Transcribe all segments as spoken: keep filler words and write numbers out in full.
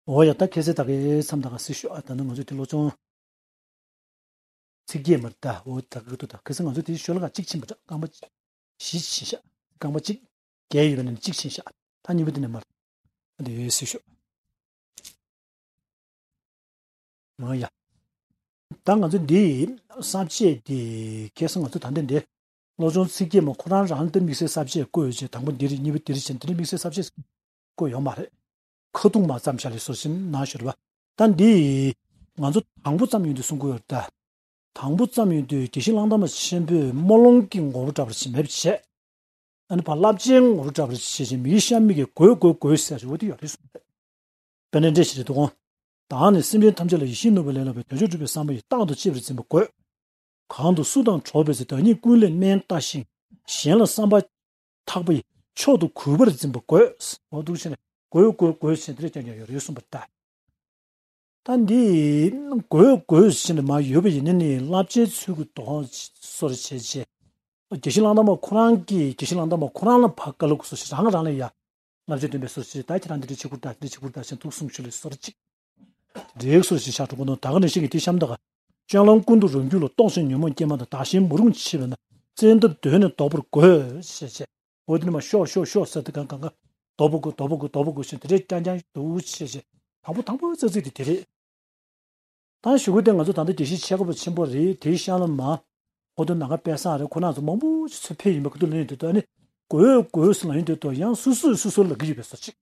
འོ་ཡ། ད་ཁ་སང་ད་གའི་མཚམས་ད་ག་སྲིད་ཤོག་ཨ། ད་ནི་ང་ཚོ་དེ་སློབ་སྦྱོང་ཚིག་བརྒྱད་མར་ད་འོ་ད་ག་ཏུ་ད་ཁ་སང་ང་ཚོ་དེ་ཤོ་ལོ་ཀ་གཅིག་ཕྱིན་པ་འདྲ། རྐང་པ་བཞི་ཕྱིན་ཤག་རྐང་པ་གཅིག་བརྒྱད་ཡོད་པ་ནས་གཅིག་ཕྱིན་ཤག་ད་གཉིས་པ་དེ་ནས་མར་ད་དེ་ཡོད་སྲིད་ཤོག་འོ་ཡ། ད་ང་ཚོ་འདི་ས་བཅད་འདི་ཁ་སང་ང་ཚོ་ད་ལྟ་འདི་སློབ་སྦྱོང་ཚིག་བརྒྱད་མ་ཁོ་རང་རང་ལ་དམིགས་བསལ་ས་བཅད་བཀོད་ཡོད་ཅེས། དང་པོ་འདི་རེད། གཉིས་པ་འདི་རེད་ཅེས་འདི་འདྲ་དམིགས་བསལ་ས་བཅད་བཀོད་ཡོད་མ་རེད། ཁ་ཐུག་མ་བརྩམས་བཞག་ལས་སོ་ཞེས་ན་ཞོར་བ། ད་འདི་ང་ཚོ་དང་པོ་བརྩམས་ཡོང་དུས་གསུང་གི་ཡོད་རེད་ད། དང་པོ་བརྩམས་ཡོང་དུས་དགེ་བཤེས་གླང་དར་མ་ཆེན་པོས་སྨོན་ལམ་གྱི་ངོ་བོ་འདྲ་བར་བྱེད་མེད་པ་བྱས། ཨ་ནི་ཕར་བསླབ་བྱའི་ངོ་བོ་འདྲ་བར་བྱེད་ཅིང་མི་དགེ་བཤགས་མི་གི་དགོས་དགོས་དགོས་ཟེར་ཞུ་བ་དེ་ཡོད་རེད་གསུངས་པས། དཔེར་ན་འགྲེལ་བཤད་དུ་དགོངས། བདག་ནི་སེམས་ཅན་ཐམས་ཅད་ལ་ཡིད་བཞིན་ནོར་བུ་ལས་ལྷག་པའི་དོན་མཆོག་སྒྲུབ་པའི་བསམ་པ་ཡིས་རྟག་ཏུ་གཅེས་པར་འཛིན་པ་དགོས། གང་དུ་སུ་དང་འགྲོགས་པའི་ཚེ་བདག་ཉིད་ཀུན་ལས་དམན་བལྟ་ཞིང་གཞན་ལ་བསམ་པ་ཐག་པ་ཡིས་མཆོག་ཏུ་གུས་པར་འཛིན་པ་དགོས། འོ་འདུག་བྱས་ནས་དགོས་དགོས་དགོས་ཟེར་དེ་རེ་རྐྱང་རྐྱང་ཡོད་རེད་གསུངས་པ་རེད་ད། ད་འདི་དགོས་དགོས་ཟེར་ནས་མ་ཡོད་པ་ཡིན་ན་ནི་བསླབ་བྱའི་ཚུལ་གྱི་དོགས་སོར་བྱས་རྗེས། དགེ་བཤེས་གླང་དར་མ་ཁོ་རང་གིས་དགེ་བཤེས་གླང་དར་མ་ཁོ་རང་ལ་ཕར་བཀའ་སློབ་སོ་ཞིག་རང་རང་ལ་ཡ། བསླབ་བྱ་སྟོན་པའི་སོར་ཞིག་ད་ཁྱེད་རང་འདི་འདྲ་བྱེད་དགོས་ད་འདི་འདྲ་བྱེད་དགོས་ད་ཞེས་འདུག་གསུངས་ཞུ་ལས་སོར་གཅིག་འདྲེས་སོར་ཞིག་ཆགས་འགྲོ་གོ་ནོ། ད་ག་ནང་བཞིན་གྱི་དེ་གཤམ་ད་ག་སྤྱོད་ལམ་ཀུན་ཏུ་རང་རྒྱུད་ལ་རྟོག་ཅིང་ཉོན་མོངས་སྐྱེས་མ་དང་བདག་གཞན་མུན་རུམ་མཆེད་པས་ན་བཙན་ཐབས་གདོད་ནས་ཟློག་པར་དགོས་ཞེས་བྱས། འོ་དེ་ནི་མ་ཤོག་ཤོག་ཤོག་ཟེར་དེ་གང་གང་གང་ཟློག་པ་དགོས་ཟློག་པ་དགོས་ཟློག་པ་དགོས་ཞེས་དེ་འདྲའི་རྐྱང་རྐྱང་འདུག་ཞེས་བྱས། དང་པོ་དང་པོ་ཙག་ཙིག་དེ་དེ་རེད། ད་ཞུ་གི་དེ་ང་ཚོ་ད་ལྟ་དགེ་བཤེས་ཆེ་ཁ་པ་ཆེན་པོ་རེད། དེའི་ཤང་ལ་མ་ཧོ་དོན་ནང་ག་དཔལ་བཟང་རེད། ཁོ་རང་ཚོ་མང་པོ་ཅིག་ཚུར་ཕེབས་ཡིན་པ་ཁ་ཐུག་ལེན་དུས་ད་ནི་དགོས་དགོས་སུ་ལ་ཡིན་དུས་ད་ཡང་སུ་སུས་སུ་སུ་ལ་གི་ཡོད་པའི་སོ་ཅིག་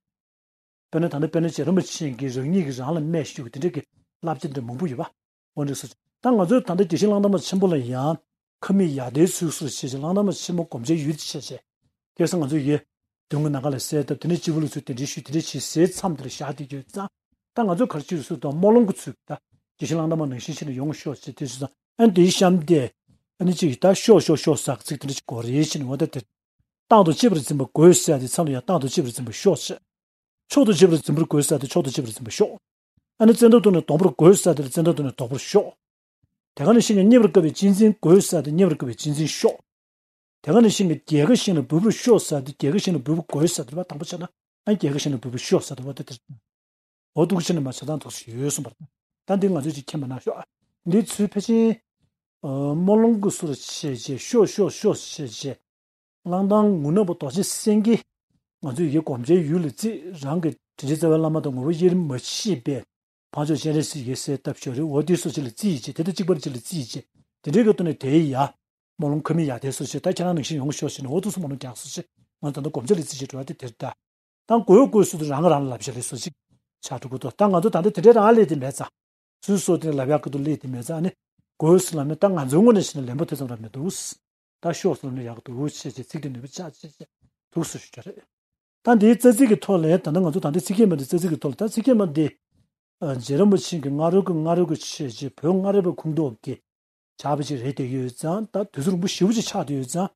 དཔེར་ན་ད་ལྟ་དཔེར་ན་རྗེ་རིན་པོ་ཆེ་གིས་རང་ཉིད་ཀྱིས་རང་ལ་སྨྲས་ཞུ་གི་དེ་འདྲ་གི་བསླབ་བྱ་འདྲ་མང་པོ་ཡོད་པ། འོ་འདྲ་སོ་ཅིག་ད་ང་ཚོས་ད་ལྟ་དགེ་བཤེས་གླང་དར་མ་ཆེན་པོ་ལ་ཡང་ཁ་མིག་ཡར་ལྟའི་ཚུལ་སོར་བྱས་ཅིག་གླང་དར་མ་ཆེན་པོ་སྒོམ་བྱའི་ཡུལ་དུ་བྱས་ཅིག་ཁ་སང་ང་ཚོ་ཡི་མདུན་གྱི་ནམ་མཁའ་ལ་གསལ་བཏབ་དེ་ནས་སྤྱི་བོ་ལ་ཚུར་དེ་འདྲའི་ཞུས་དེ་འདྲའི་བྱས་ཟེར་མཚམས་དེར་བཞག་བསྡད་ཀྱི་ཡོད་ཙང་། ད་ང་ཚོས་ག་རེ་བྱེད་དགོས་ཟེར་དུས་སྨོན་ལམ་གྱི་ཚུལ་ད་དགེ་བཤེས་གླང་དར་མ་ནང་བཞིན་བྱས་ནས་ཡོང་ཤོག་ཅེས་དེ་ཞུས་ཙང་། ཨ་ནི་དེའི་གཤམ་དེ་ཨ་ནི་གཅིག་ད་ཤོག་ཤོག་ཤོག་ཟེར་ཚིག་དེ་འདྲ་ཅིག་གོ་རེ་བྱས་ནས་འོ་ད་དེ་རྟག་ཏུ་གཅེས་པར་འཛིན་པ་དགོས་ཟེར་དེ་མཚམས་ལ་ཡང་རྟག་ཏུ་གཅེས་པར་འཛིན་པ་ཤོག་ཅེས། མཆོག་ཏུ་གཅེས་པར་འཛིན་པར་དགོས་ཟེར་དེ་མཆོག་ཏུ་གཅེས་པར་འཛིན་པ་ཤོག་ཨ་ནི་བཙན་ཐབས་ཐོག་ནས་ཟློག་པར་དགོས་ཟེར་དེ་བཙན་ཐབས་ཐོག་ནས་ཟློག་པར་ཤོག་དེ་ག་ནང་བཞིན་གྱི་རྙེད་པར་དཀའ་བའི་གཅེས་འཛིན་དགོས་ཟེར་དེ་རྙེད་པར་དཀའ་བའི་གཅེས་འཛིན་ཤོག་དེ་ག་ནང་བཞིན་གྱི་རྒྱལ་ཁ་གཞན་ལ་འབུལ་བར་ཤོག་ཟེར་དེ་རྒྱལ་ཁ་གཞན་ལ་འབུལ་བ་དགོས་ཟེར་དེ་བ་དང་པོ་བྱས་ན་ཨ་རྒྱལ་ཁ་གཞན་ལ་འབུལ་བར་ཤོག་ཟེར་དེ་བ་དེ་དེ། འོ་འདུག་བྱས་ནས་མ་བྱ་སྟངས་ཐོག་ཞིག་ཡོད་གསུངས་པ་རེད། ད་འདི་ང་ཚོས་ཅིག་མཁྱེན་པ་གནང་ཤོག་ཨ། འདི་ཚུལ་ཕལ་ཆེར་ཨ་སྨོན་ལམ་གྱི་སོར་བྱས་རྗེས་ཤོག་ཤོག་ཤོག་བྱས་རྗེས། གླང་དར་ངུ་ནག་པོ་རྡོ་རྗེ་སེང་གེ། ང་ཚོས་ཡི་སྒོམ་བྱའི་ཡུལ་ལ་བརྩིས། རང་གི་དྲིན་ཅན་རྩ་བའི་བླ་མ་དང་ངོ་བོ་དབྱེར་མ་ཕྱེད་པའི་འཕགས་མཆོག་སྤྱན་རས་གཟིགས་ཡི་གསལ་བཏབ་ཤོག་རེད། འོ་དེ་སོ་ཅིག་ལ་བརྩིས་ཡིན་ཅེས་དེ་དང་གཅིག་པར་ཅིག་ལ་བརྩིས་ཡིན་ཅེས་དེ་འདྲའི་གི་ཐོག་ནས་དེའི་ཡ། སྨོན་ལམ་ཁ་མིག་ཡར་ལྟའི་སོ་ཅིག་ད་ཁྱེད་རང་ནང་བཞིན་ཡོང་ཤོག་ཅེས་ནས་འོ་དེ་ཚོ་སྨོན་ལམ་རྒྱག་སོ་ཅིག་ང་ཚོ་ད་ལྟ་སྒོམ་བྱ་ལ་བརྩིས་ཅིག་འགྲོ་བ་དེ་དེར་ད། དང་དགོས་དགོས་སུ་དུ་རང་རང་ལབ་བྱ་ལས་སོ་ཅིག་ཆགས་འགྲོ་གི་འདུག་ད་ང་ཚོ་ད་ལྟ་དེ་འདྲའི་རང་ལས་དེ་མེད་ཙང་། སུས་སོ་དེ་ལབ་ཡག་གི་འདུག་ལས་དེ་མེད་ཙང་ཨ་ནི། དགོས་སུ་ལབ་ནས་ད་ང་ཚོའི་ངོས་ནས་བྱས་ན་ལན་པོ་དེ་ཙམ་ར་མི་འདུག་ད་ཤོག་སུ་ལབ་ན་ཡག་གི་འདུག་ཅེས་ཅེས་ཚིག་དེ་ནུས་པ་ཆགས་ཅེས་ཅེས་འདུག་སུ་ཞུ་རྒྱུ་རེད། ད་འདིའི་རྩ་ཚིག་གི་ཐོག་ལ་ད་ལྟ་ང་ཚོ་ད་ལྟའི་ཚིག་བརྒྱད་མ་འདི་རྩ་ཚིག་གི་ཐོག་ལ་ད་ཚིག་བརྒྱད་མ་འདི། རྗེ་རིན་པོ་ཆེ་གི་སྔ་རོལ་གྱི་སྔ་རོལ་གྱི་ཆོས་རྗེ་བོད་སྔ་རབས་པའི་ཁུངས་གཏུགས་ཀྱི་ཆགས་པ་ཅིག་རེད་དེ་ཡོད་ཙང་ད་དུས་ཚོད་རིང་པོ་ཞེ་པོ་ཅིག་ཆགས་བསྡད་ཡོད་ཙང་།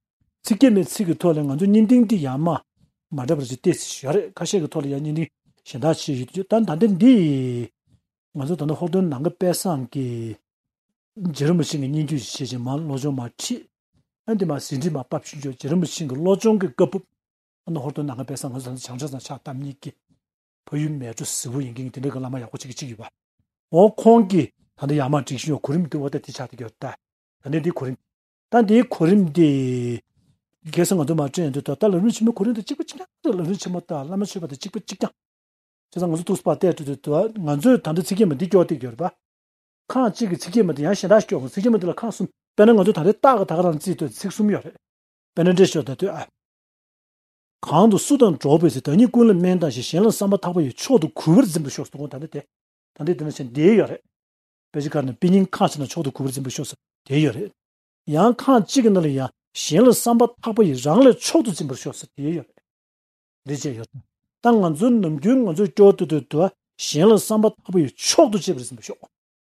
ཚིག་བརྒྱད་མའི་ཚིག་གི་ཐོག་ལ་ང་ཚོ་བརྙན་ཐུང་འདི་ཡར་མར་མ་འདྲ་བ་ཅིག་ཏོག་ཙམ་ཡོད་རེད། ཁ་ཤས་ཀྱི་ཐོག་ལ་ཡང་བརྙན་ཐུང་གཞན་དག་ཅིག་ཡོད་དུས་ད་ད་ལྟ་འདི་ང་ཚོ་ད་ལྟ་ཧོར་སྟོན་ནམ་མཁའ་དཔལ་བཟང་གིས་རྗེ་རིན་པོ་ཆེ་གི་སྙན་བརྒྱུད་ཅིག་བྱས་ཅིང་མར་བློ་སྦྱོང་མར་ཁྲིད། ཨ་འདི་མར་ཟིན་བྲིས་མར་ཕབ་ཕྱིན་ཆོག་རྗེ་རིན་པོ་ཆེ་གི་བློ་སྦྱོང་གི་བཀའ་ཕབ། ཨ་ནི་ཧོར་སྟོན་ནམ་མཁའ་དཔལ་བཟང་ང་ཚོ་ད་ལྟ་བྱང་ཕྱོགས་དང་ཕྱག་བཏབ་མཁན་གྱི་ཕ་ཡུལ་མལ་གྲོ་ཟིལ་པོ་ཡིན་མཁན་གྱི་དེ་འདྲ་གི་བླ་མ་ཡག་པོ་ཅིག་གཅིག་ཡོད་པ། འོ་ཁོང་གིས་ད་ལྟ་ཡར་མར་བསྒྲིགས་བཞིན་ཡོད་གོ་རིམ་འདི་འོ་ད་དེ་ཆགས་བསྡད་ཡོད་ད། ད་ནི་འདི་གོ་རིམ། ད་འདིའི་གོ་རིམ་འདི། ཁ་སང་ང་ཚོ་མར་སྤྲད་ཡོང་དུས་ད་ལམ་རིམ་ཆེན་མོའི་གོ་རིམ་དང་གཅིག་པ་གཅིག་རྐྱང་། ལམ་རིམ་ཆེན་མོ་དང་བླ་མ་མཆོད་པ་དང་གཅིག་པ་གཅིག་རྐྱང་། བྱས་ཙང་ང་ཚོ་ཐུགས་སུ་བབས་བལྟས་དུས་དུས་ང་ཚོས་ད་ལྟ་ཚིག་བརྒྱད་མ་འདི་སྐྱོར་བསྡད་ཀྱི་ཡོད་རེད་པ། ཁག་གཅིག་གི་ཚིག་བརྒྱད་མ་འདི་ཡང་གཞན་དག་སྐྱོར་དགོས། ཚིག་བརྒྱད་མ་འདི་ལ་ཁག་གསུམ། དཔེར་ན་ང་ཚོ་ད་ལྟའི་རྟགས་ཀྱི་ད་ག་རང་བརྩིས་དུས་ཚིག་གསུམ་ཡོད་རེད། དཔེར་ན་འགྲེལ་ཤོག་ད་དུས་ཨ། གང་དུ་སུ་དང་འགྲོགས་པའི་ཚེ་བདག་ཉིད་ཀུན་ལས་དམན་བལྟ་ཞིང་གཞན་ལ་བསམ་པ་ཐག་པ་ཡིས་མཆོག་ཏུ་གུས་པར་འཛིན་པར་ཤོག་ཟེར་དགོས། ད་ལྟ་དེ། ད་ལྟ་དེ་ནང་བཞིན་འདི་ཡོད་རེད། དཔེ་ཆ་ཁ་ནས་དཔེ་རྙིང་ཁག་ཆེ་ན་མཆོག་ཏུ་གུས་པར་འཛིན་པར་ཤོག་ཟེར་དེ་ཡོད་རེད། ཡང་ཁག་གཅིག་གི་ནང་ལ་ཡང་གཞན་ལ་བསམ་པ་ཐག་པ་ཡིས་རང་ལས་མཆོག་ཏུ་འཛིན་པར་ཤོག་ཟེར་དེ་ཡོད་རེད། འདི་བཅས་ཡོད། ད་ང་ཚོའི་ནམ་རྒྱུན་ང་ཚོས་སྐྱོར་དུ་དུ་དུ་གཞན་ལ་བསམ་པ་ཐག་པ་ཡིས་མཆོག་ཏུ་གཅེས་པར་འཛིན་པར་ཤོག་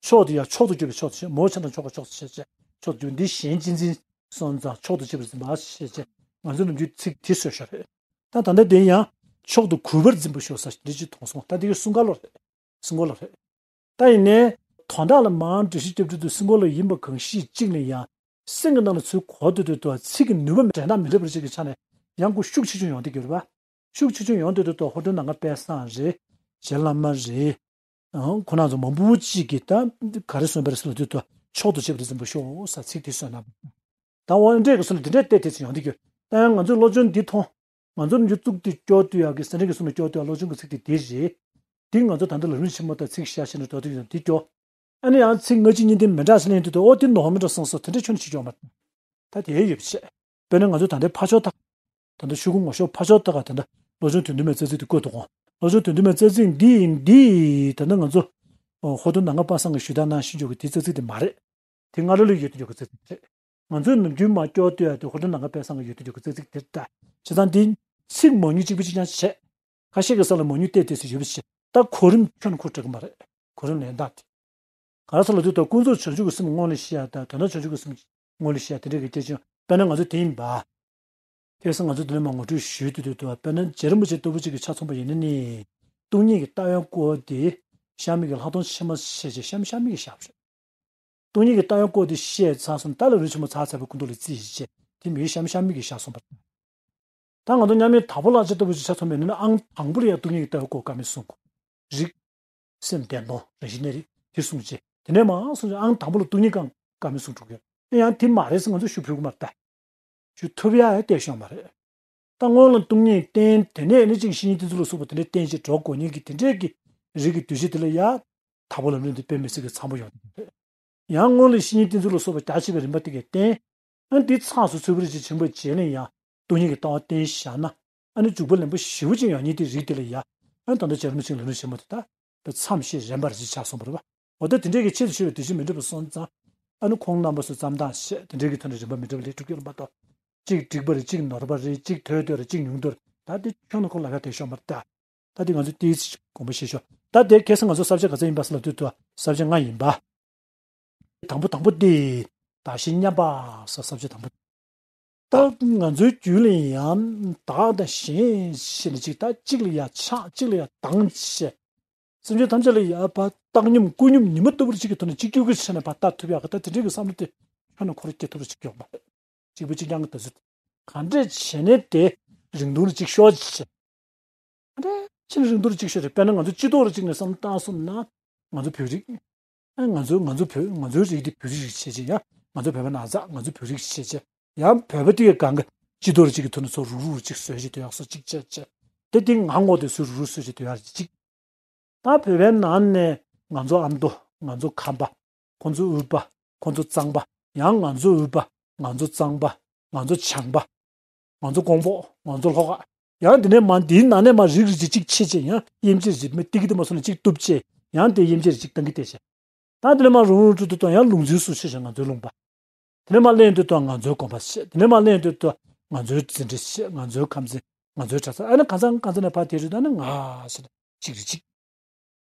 མཆོག་ཏུ་ཡང་མཆོག་ཏུ་གྱུར་པའི་མཆོག་ཏུ་བྱེད། མོ་ཆ་དང་མཆོག་ག་མཆོག་ཏུ་བྱེད་ཅེས་མཆོག་ཏུ་གྱུར། འདི་གཞན་གཅེས་འཛིན་སོང་ཙང་མཆོག་ཏུ་གཅེས་པར་འཛིན་པ་ཞེས་བྱས་ང་ཚོའི་ནམ་རྒྱུན་ཚིག་དེ་བཟོས་བཞག་རེད། ད་ད་ལྟ་དེ་ཡང་མཆོག་ཏུ་གུས་པར་འཛིན་པར་ཤོག་ཟེར་འདི་ཅིག་མཐོང་སོང་། ད་འདི་གི་སྲུང་སྐར་ལོ་རེད། སྲུང་སྐར་ལོ་རེད། ད་ཡིན་ནའི་དོན་དག་ལ་མར་འགྲེལ་བཤད་རྒྱབ་དུས་སྲུང་སྐར་ལོ་ཡིན་པ་གང་ཞིག་གཅིག་ནས་ཡང་སེམས་ཀྱི་ནང་ལ་ཚུར་འཁོར་དུས་དུས་དུ་ཚིག་གི་ནུས་པ་འགྲན་ཟླ་མི་འདྲ་བ་ཅིག་གི་ཆ་ནས་ཡང་ཁོ་ཤུགས་ཆེ་ཆུང་ཡོང་བསྡད་ཀྱི་ཡོད་རེད་པ། ཤུགས་ཆེ་ཆུང་ཡོང་དུས་དུས་དུ་ཧོར་སྟོན་ནམ་མཁའ་དཔལ་བཟང་རེད། རྗེ་བླ་མ་རེད། ཨང་ཁོ་རང་ཚོ་མང་པོ་ཅིག་གིས་ད་ག་རེ་གསུངས་པ་རེད་ཟེར་ལབ་དུས་ད་མཆོག་ཏུ་གཅེས་པ་དེ་འཛིན་པར་ཤོག་ཟེར་ཚིག་དེ་གསུངས་ན། ད་འོ་འདྲས་ཀྱི་སོང་ལ་དེ་འདྲས་བལྟས་དེ་ཚོ་ཡོང་དུས་ཀྱི་ད་ཡང་ང་ཚོས་བློ་སྦྱོང་འདི་མཐོང་། ང་ཚོ་རང་ཚོ་གཙུག་དེ་སྐྱོར་དུས་ཡག་གི་སེ་འབྲས་ཀྱི་གསུང་ལ་སྐྱོར་དུས་ཡག་བློ་སྦྱོང་གི་ཚིག་དེ་དེ་རེད། དེ་ང་ཚོ་ད་ལྟ་ལམ་རིམ་ཆེན་མོ་དང་ཚིག་བཤད་ཤེས་ནས་འགྲོ་དུས་ཀྱང་དེ་སྐྱོར། ཨ་ནི་ཡང་ཚིག་སྔ་ཕྱི་གཉིས་ལྡན་མི་འདྲ་ཞིག་ལེན་དུས་ད་འོ་དེ་ནོར་མི་འདྲ་སོང་སོ་དེ་འདྲས་ཁྱོན་ནས་བྱེད་ཀྱི་ཡོད་མ་རེད། ད་དེ་ཡོད་པ་བྱས། དཔེར་ན་ང་ཚོ་ད་ལྟའི་ཕར་ཕྱོགས་ཐག་ད་ལྟ་ཤོག་གུ་ངོ་ཤོག་ཕར་ཕྱོགས་ཐག་ག་ད་ལྟ་བློ་སྦྱོང་དོན་བསྡུ་མའི་རྩ་ཚིག་དེ་བཀོད་འདུག་གོ། བློ་སྦྱོང་དོན་བསྡུ་མའི་རྩ་ཚིག་འདི་ཡིན་འདི་ད་ལྟ་ང་ཚོ་ཧོར་སྟོན་ནང་པ་སངས་རྒྱས་ཞུས་དག་གནང་ཤེས་འཇོག་གི་དེ་རྩ་ཚིག་དེ་མ་རེད། དེ་སྔ་ལོ་ལ་ཡོད་དུ་ཡོད་ཀྱི་རྩ་ཚིག་རེད། ང་ཚོས་ནམ་རྒྱུན་མ་སྐྱོར་ལྟོས་ཡ་དེ་ཧོར་སྟོན་ནང་པ་དཔལ་བཟང་གི་ཡོད་དུ་ཡོད་ཀྱི་རྩ་ཚིག་དེ་ལྟ། བྱས་ཙང་འདི་ཚིག་མང་ཉུང་གཅིག་པ་གཅིག་རྐྱང་བྱས། ཁ་ཤས་ཀྱི་ས་ལ་མང་ཉུང་བལྟས་བལྟས་སུ་ཡོད་པ་བྱས། ད་གོ་རིམ་ཁྱོན་ཁོ་འགྲིག་གི་མ་རེད། གོ་རིམ་ལེན་སྟངས་དེ། ག་རེ་ཟེར་ལབ་དུས་ད་ཀུན་རྫོབ་བྱང་ཆུབ་ཀྱི་སེམས་སྔོན་ལ་ཤེས་ཡ་དང་དོན་དམ་བྱང་ཆུབ་ཀྱི་སེམས་སྔོན་ལ་ཤེས་ཡ་དེ་འདྲ་གི་སྐད་ཆ་དཔེར་ན་ང་ཚོ་དེ་ཡིན་པ། ཁ་སང་ང་ཚོ་འདི་ནས་མ་ངོ་སྤྲོད་ཞུས་དུས་དུས་དུ་དཔེར་ན་རྗེ་རིན་པོ་ཆེ་ལྟ་བུ་ཅིག་གི་ཆ་མཚོན་པ་ཡིན་ན་ནི། སྟོང་ཉིད་ཀྱི་ལྟ་བའི་སྐོར་དེ་གཤམ་མིག་གི་ལྷག་མཐོང་ཆེན་མོ་བྱས་རྗེས་གཤམ་གཤམ་མིག་གི་བཞག་པ་རེད། སྟོང་ཉིད་ཀྱི་ལྟ་བའི་སྐོར་དེ་བཤད་ཚར་སོང་ད་ལ་རུ་ཆེན་མོ་ཚར་ཚར་བའི་ཀུན་རྟོག་ལ་རྩིས་བྱས་རྗེས་དེ་མིག་གཤམ་གཤམ་མིག་གི་བཞག་སོང་པ་རེད། ད་ང་ཚོ་མཉམ་མེད་དྭགས་པོ་ལགས་ཅིག་ལྟ་བུ་ཅིག་ཆ་མཚོན་པ་ཡིན་ན་ནི་ཨང་དང་པོ་ལ་ཡང་སྟོང་ཉིད་ཀྱི་ལྟ་བའི་སྐོར་བཀའ་མོལ་གསུང་དགོས། རིག་སེམས་བདེན་སྟོང་རང་བཞིན་གནས་རིགས་དེ་གསུངས་རྗེས་དེ་ནས་མར་སོང་ཙང་ཨང་དང་པོ་ལ་སྟོང་ཉིད་ཀྱི་བཀའ་མོལ་གསུང་འགྲོ་གི་ཡོད། ཡང་དེ་མ་རེད་ཟེར་ང་ཚོ་ཞུ་ཕོད་ཀྱི་མ་རེད་ད། ཞུ་ཐུབ་ཡ་ཡང་བལྟས་ཤོག་མ་རེད། ད་སྔོན་ལ་སྟོང་ཉིད་བསྟན་དེ་ནས་ནི་ཅིག་བཤེས་གཉེན་བསྟེན་ཚུལ་ལ་སོགས་པ་དེ་འདྲའི་བསྟན་བྱས་འགྲོ་དགོས་མཁན་གྱི་དེ་འདྲའི་གི་རིགས་ཀྱི་གདུལ་བྱ་དེ་ལ་ཡ། དྭགས་པོ་ལམ་རིམ་དེ་དཔེ་མི་སྲིད་ཀྱི་འཚམ་པོ་ཡོང་གི་རེད། ཡང་སྔོན་ལ་བཤེས་གཉེན་བསྟེན་ཚུལ་ལ་སོགས་པ་རྒྱ་ཆེ་བའི་རིམ་པ་དེ་གས་བསྟན། ཨ་འདི་ཚང་སུ་ཚུལ་ཕུར་ཅིག་བྱིན་པ་རྗེས་ལ་ཡང་སྟོང་ཉིད་ཀྱི་ལྟ་བ་བསྟན་བཞག་ན། ཨ་ནི་འཇུག་པ་ལེན་པོ་ཞེ་པོ་ཅིག་ཡོང་མཁན་དེ་རིགས་དེ་ལ་ཡ། ཨ་ད་ལྟ་རྗེ་རིན་པོ་ཆེའི་ལམ་རིམ་ཆེན་མོ་དེ་ད། ད་མཚམས་བཞི་རིམ་པར་ཅིག་ཆགས་སོང་བ་རེད་པ། འོ་ད་དེ་འདྲའི་གི་ཆེད་དུ་ཆེ་བའི་དེ་བཞིན་མི་འགྲུབ་པ་སོང་ཙང་། ཨ་ནི་ཁོང་རྣམ་པ་སུ་བརྩམས་སྟངས་བཤད་དེ་འདྲའི་གི་ཐོག་ནས་རིམ་པ་མི་འདྲ་བ་ལས་གྲུབ་ཀྱི་ཡོད་པ་དང་། གཅིག་འགྲིག་པ་རེད་གཅིག་ནོར་བ་རེད་གཅིག་དོད་དོད་རེད་གཅིག་ཉུང་དོད་རེད་ད་དེ་ཁྱོན་ནས་ཁོ་ལབ་ཡ་དེ་ཤོར་མ་རེད་ད། ད་དེ་ང་ཚོས་ཏོག་ཙམ་དགོངས་པ་བཞེས་ཤོག་ད་དེ་ཁ་སང་ང་ཚོ་ས་བཅད་ག་ཚོད་ཡིན་པ་ཟེར་ལབ་དུས་དུ་ས་བཅད་ལྔ་ཡིན་པ། དང་པོ་དང་པོ་དེ། བདག་གཞན་མཉམ་པ་ཟེར་ས་བཅད་དང་པོ། ད་ང་ཚོའི་རྒྱུད་ལ་ཡང་བདག་དང་གཞན་ཞེས་ནས་ཅིག་ད་གཅིག་ལ་ཡང་ཆགས་གཅིག་ལ་ཡང་སྡང་བྱས། སེམས་ཅན་ཐམས་ཅད་ལ་ཡང་བ་བཏང་སྙོམས་བཀུག་སྙོམས་ཉི་མ་ལྟ་བུར་གཅིག་གི་ཐོག་ནས་གཅིག་གྱུར་གྱི་ཆ་ནས་བ་ལྟ་ཐུབ་ཡག་གི་ད་དེ་འདྲའི་གི་བསམ་བློ་དེ་ཁྱོན་ནས་འཁོར་སྐྱེ་ཐུབ་ར་ཅིག་ཡོང་བ་རེད། གཅིག་པུ་གཅིག་རྐྱང་གི་དུས་ཚོད་ག་འདྲས་བྱས་ནས་དེ་རིང་ཐུང་རུ་གཅིག་ཤོག་ཅིག་བྱས། ཨ་རེ། ཕྱིན་རིང་དུ་རུ་གཅིག་ཤོས་རེད། དཔེར་ན་ང་ཚོ་སྤྱི་ཚོགས་རུ་གཅིག་ནས་བསམ་བཏང་སོང་ན། ང་ཚོ་བོད་རིགས། ཨ་ང་ཚོ་ང་ཚོ་བོད་ང་ཚོའི་རིགས་འདི་བོད་རིགས་ཤིག་བྱས་ཅིག་ཡང་ང་ཚོ་བོད་པ་ནང་ཚགས་ང་ཚོ་བོད་རིགས་ཤིག་བྱས་ཅིག་ཡང་བོད་པ་དེ་གའི་སྒང་གི་སྤྱི་ཚོགས་རུ་གཅིག་གི་ཐོག་ནས་ཚོ་རུག་རུག་རུ་གཅིག་བཟོས་ཅིག་དེ་ཡག་སོ་གཅིག་བྱས་བྱས། དེ་དེ་ང་ངོ་དེ་ཚོ་རུག་རུག་བཟོས་ཅིག་དེ་ཡག་གཅིག་ད་བོད་པའི་ནང་ནས་ང་ཚོ་ཨ་མདོ་ང་ཚོ་ཁམས་པ། ཁོང་ཚོ་དབུས་པ། ཁོང་ཚོ་གཙང་པ། ཡང་ང་ཚོ་དབུས་པ། ང་ཚོ་གཙང་པ། ང་ཚོ་བྱང་པ། ང་ཚོ་ཀོང་པོ། ང་ཚོ་ལྷོ་ཁ། ཡང་དེ་ནས་མ་འདིའི་ནང་ནས་མ་རིགས་རིགས་ཅིག་ཅིག་ཕྱེ་བྱས་ཡང་དབྱེ་འབྱེད་རིགས་མི་ཏིག་དེ་མ་སོང་ན་ཅིག་གཏུབ་བྱས་ཡང་དེ་དབྱེ་འབྱེད་རིགས་ཅིག་བཏང་གི་བལྟས་བྱས། ད་དེ་ནས་མ་རུང་རུང་ཀྲུ་ཏུ་ཏོ་ཡང་ལུང་འཛིན་སུ་ཕྱེ་བྱས་ང་ཚོའི་ལུང་པ། དེ་ནས་མ་གླེང་དུས་ཏོ་ང་ཚོའི་དགོན་པ་ཕྱེ། དེ་ནས་མ་གླེང་དུས་ཏོ་ང་ཚོའི་འཛིན་གྲྭ་ཕྱེ། ང་ཚོའི་ཁམས་ཚན། ང་ཚོའི་གྲྭ་ཚང་། ཨ་ནི་གང་ཚང་གང་ཚང་ནས་ཕར་དེ་རུ་ད་ནི་ང་ཕྱེ་ན་ཅིག་རེད་ཅིག་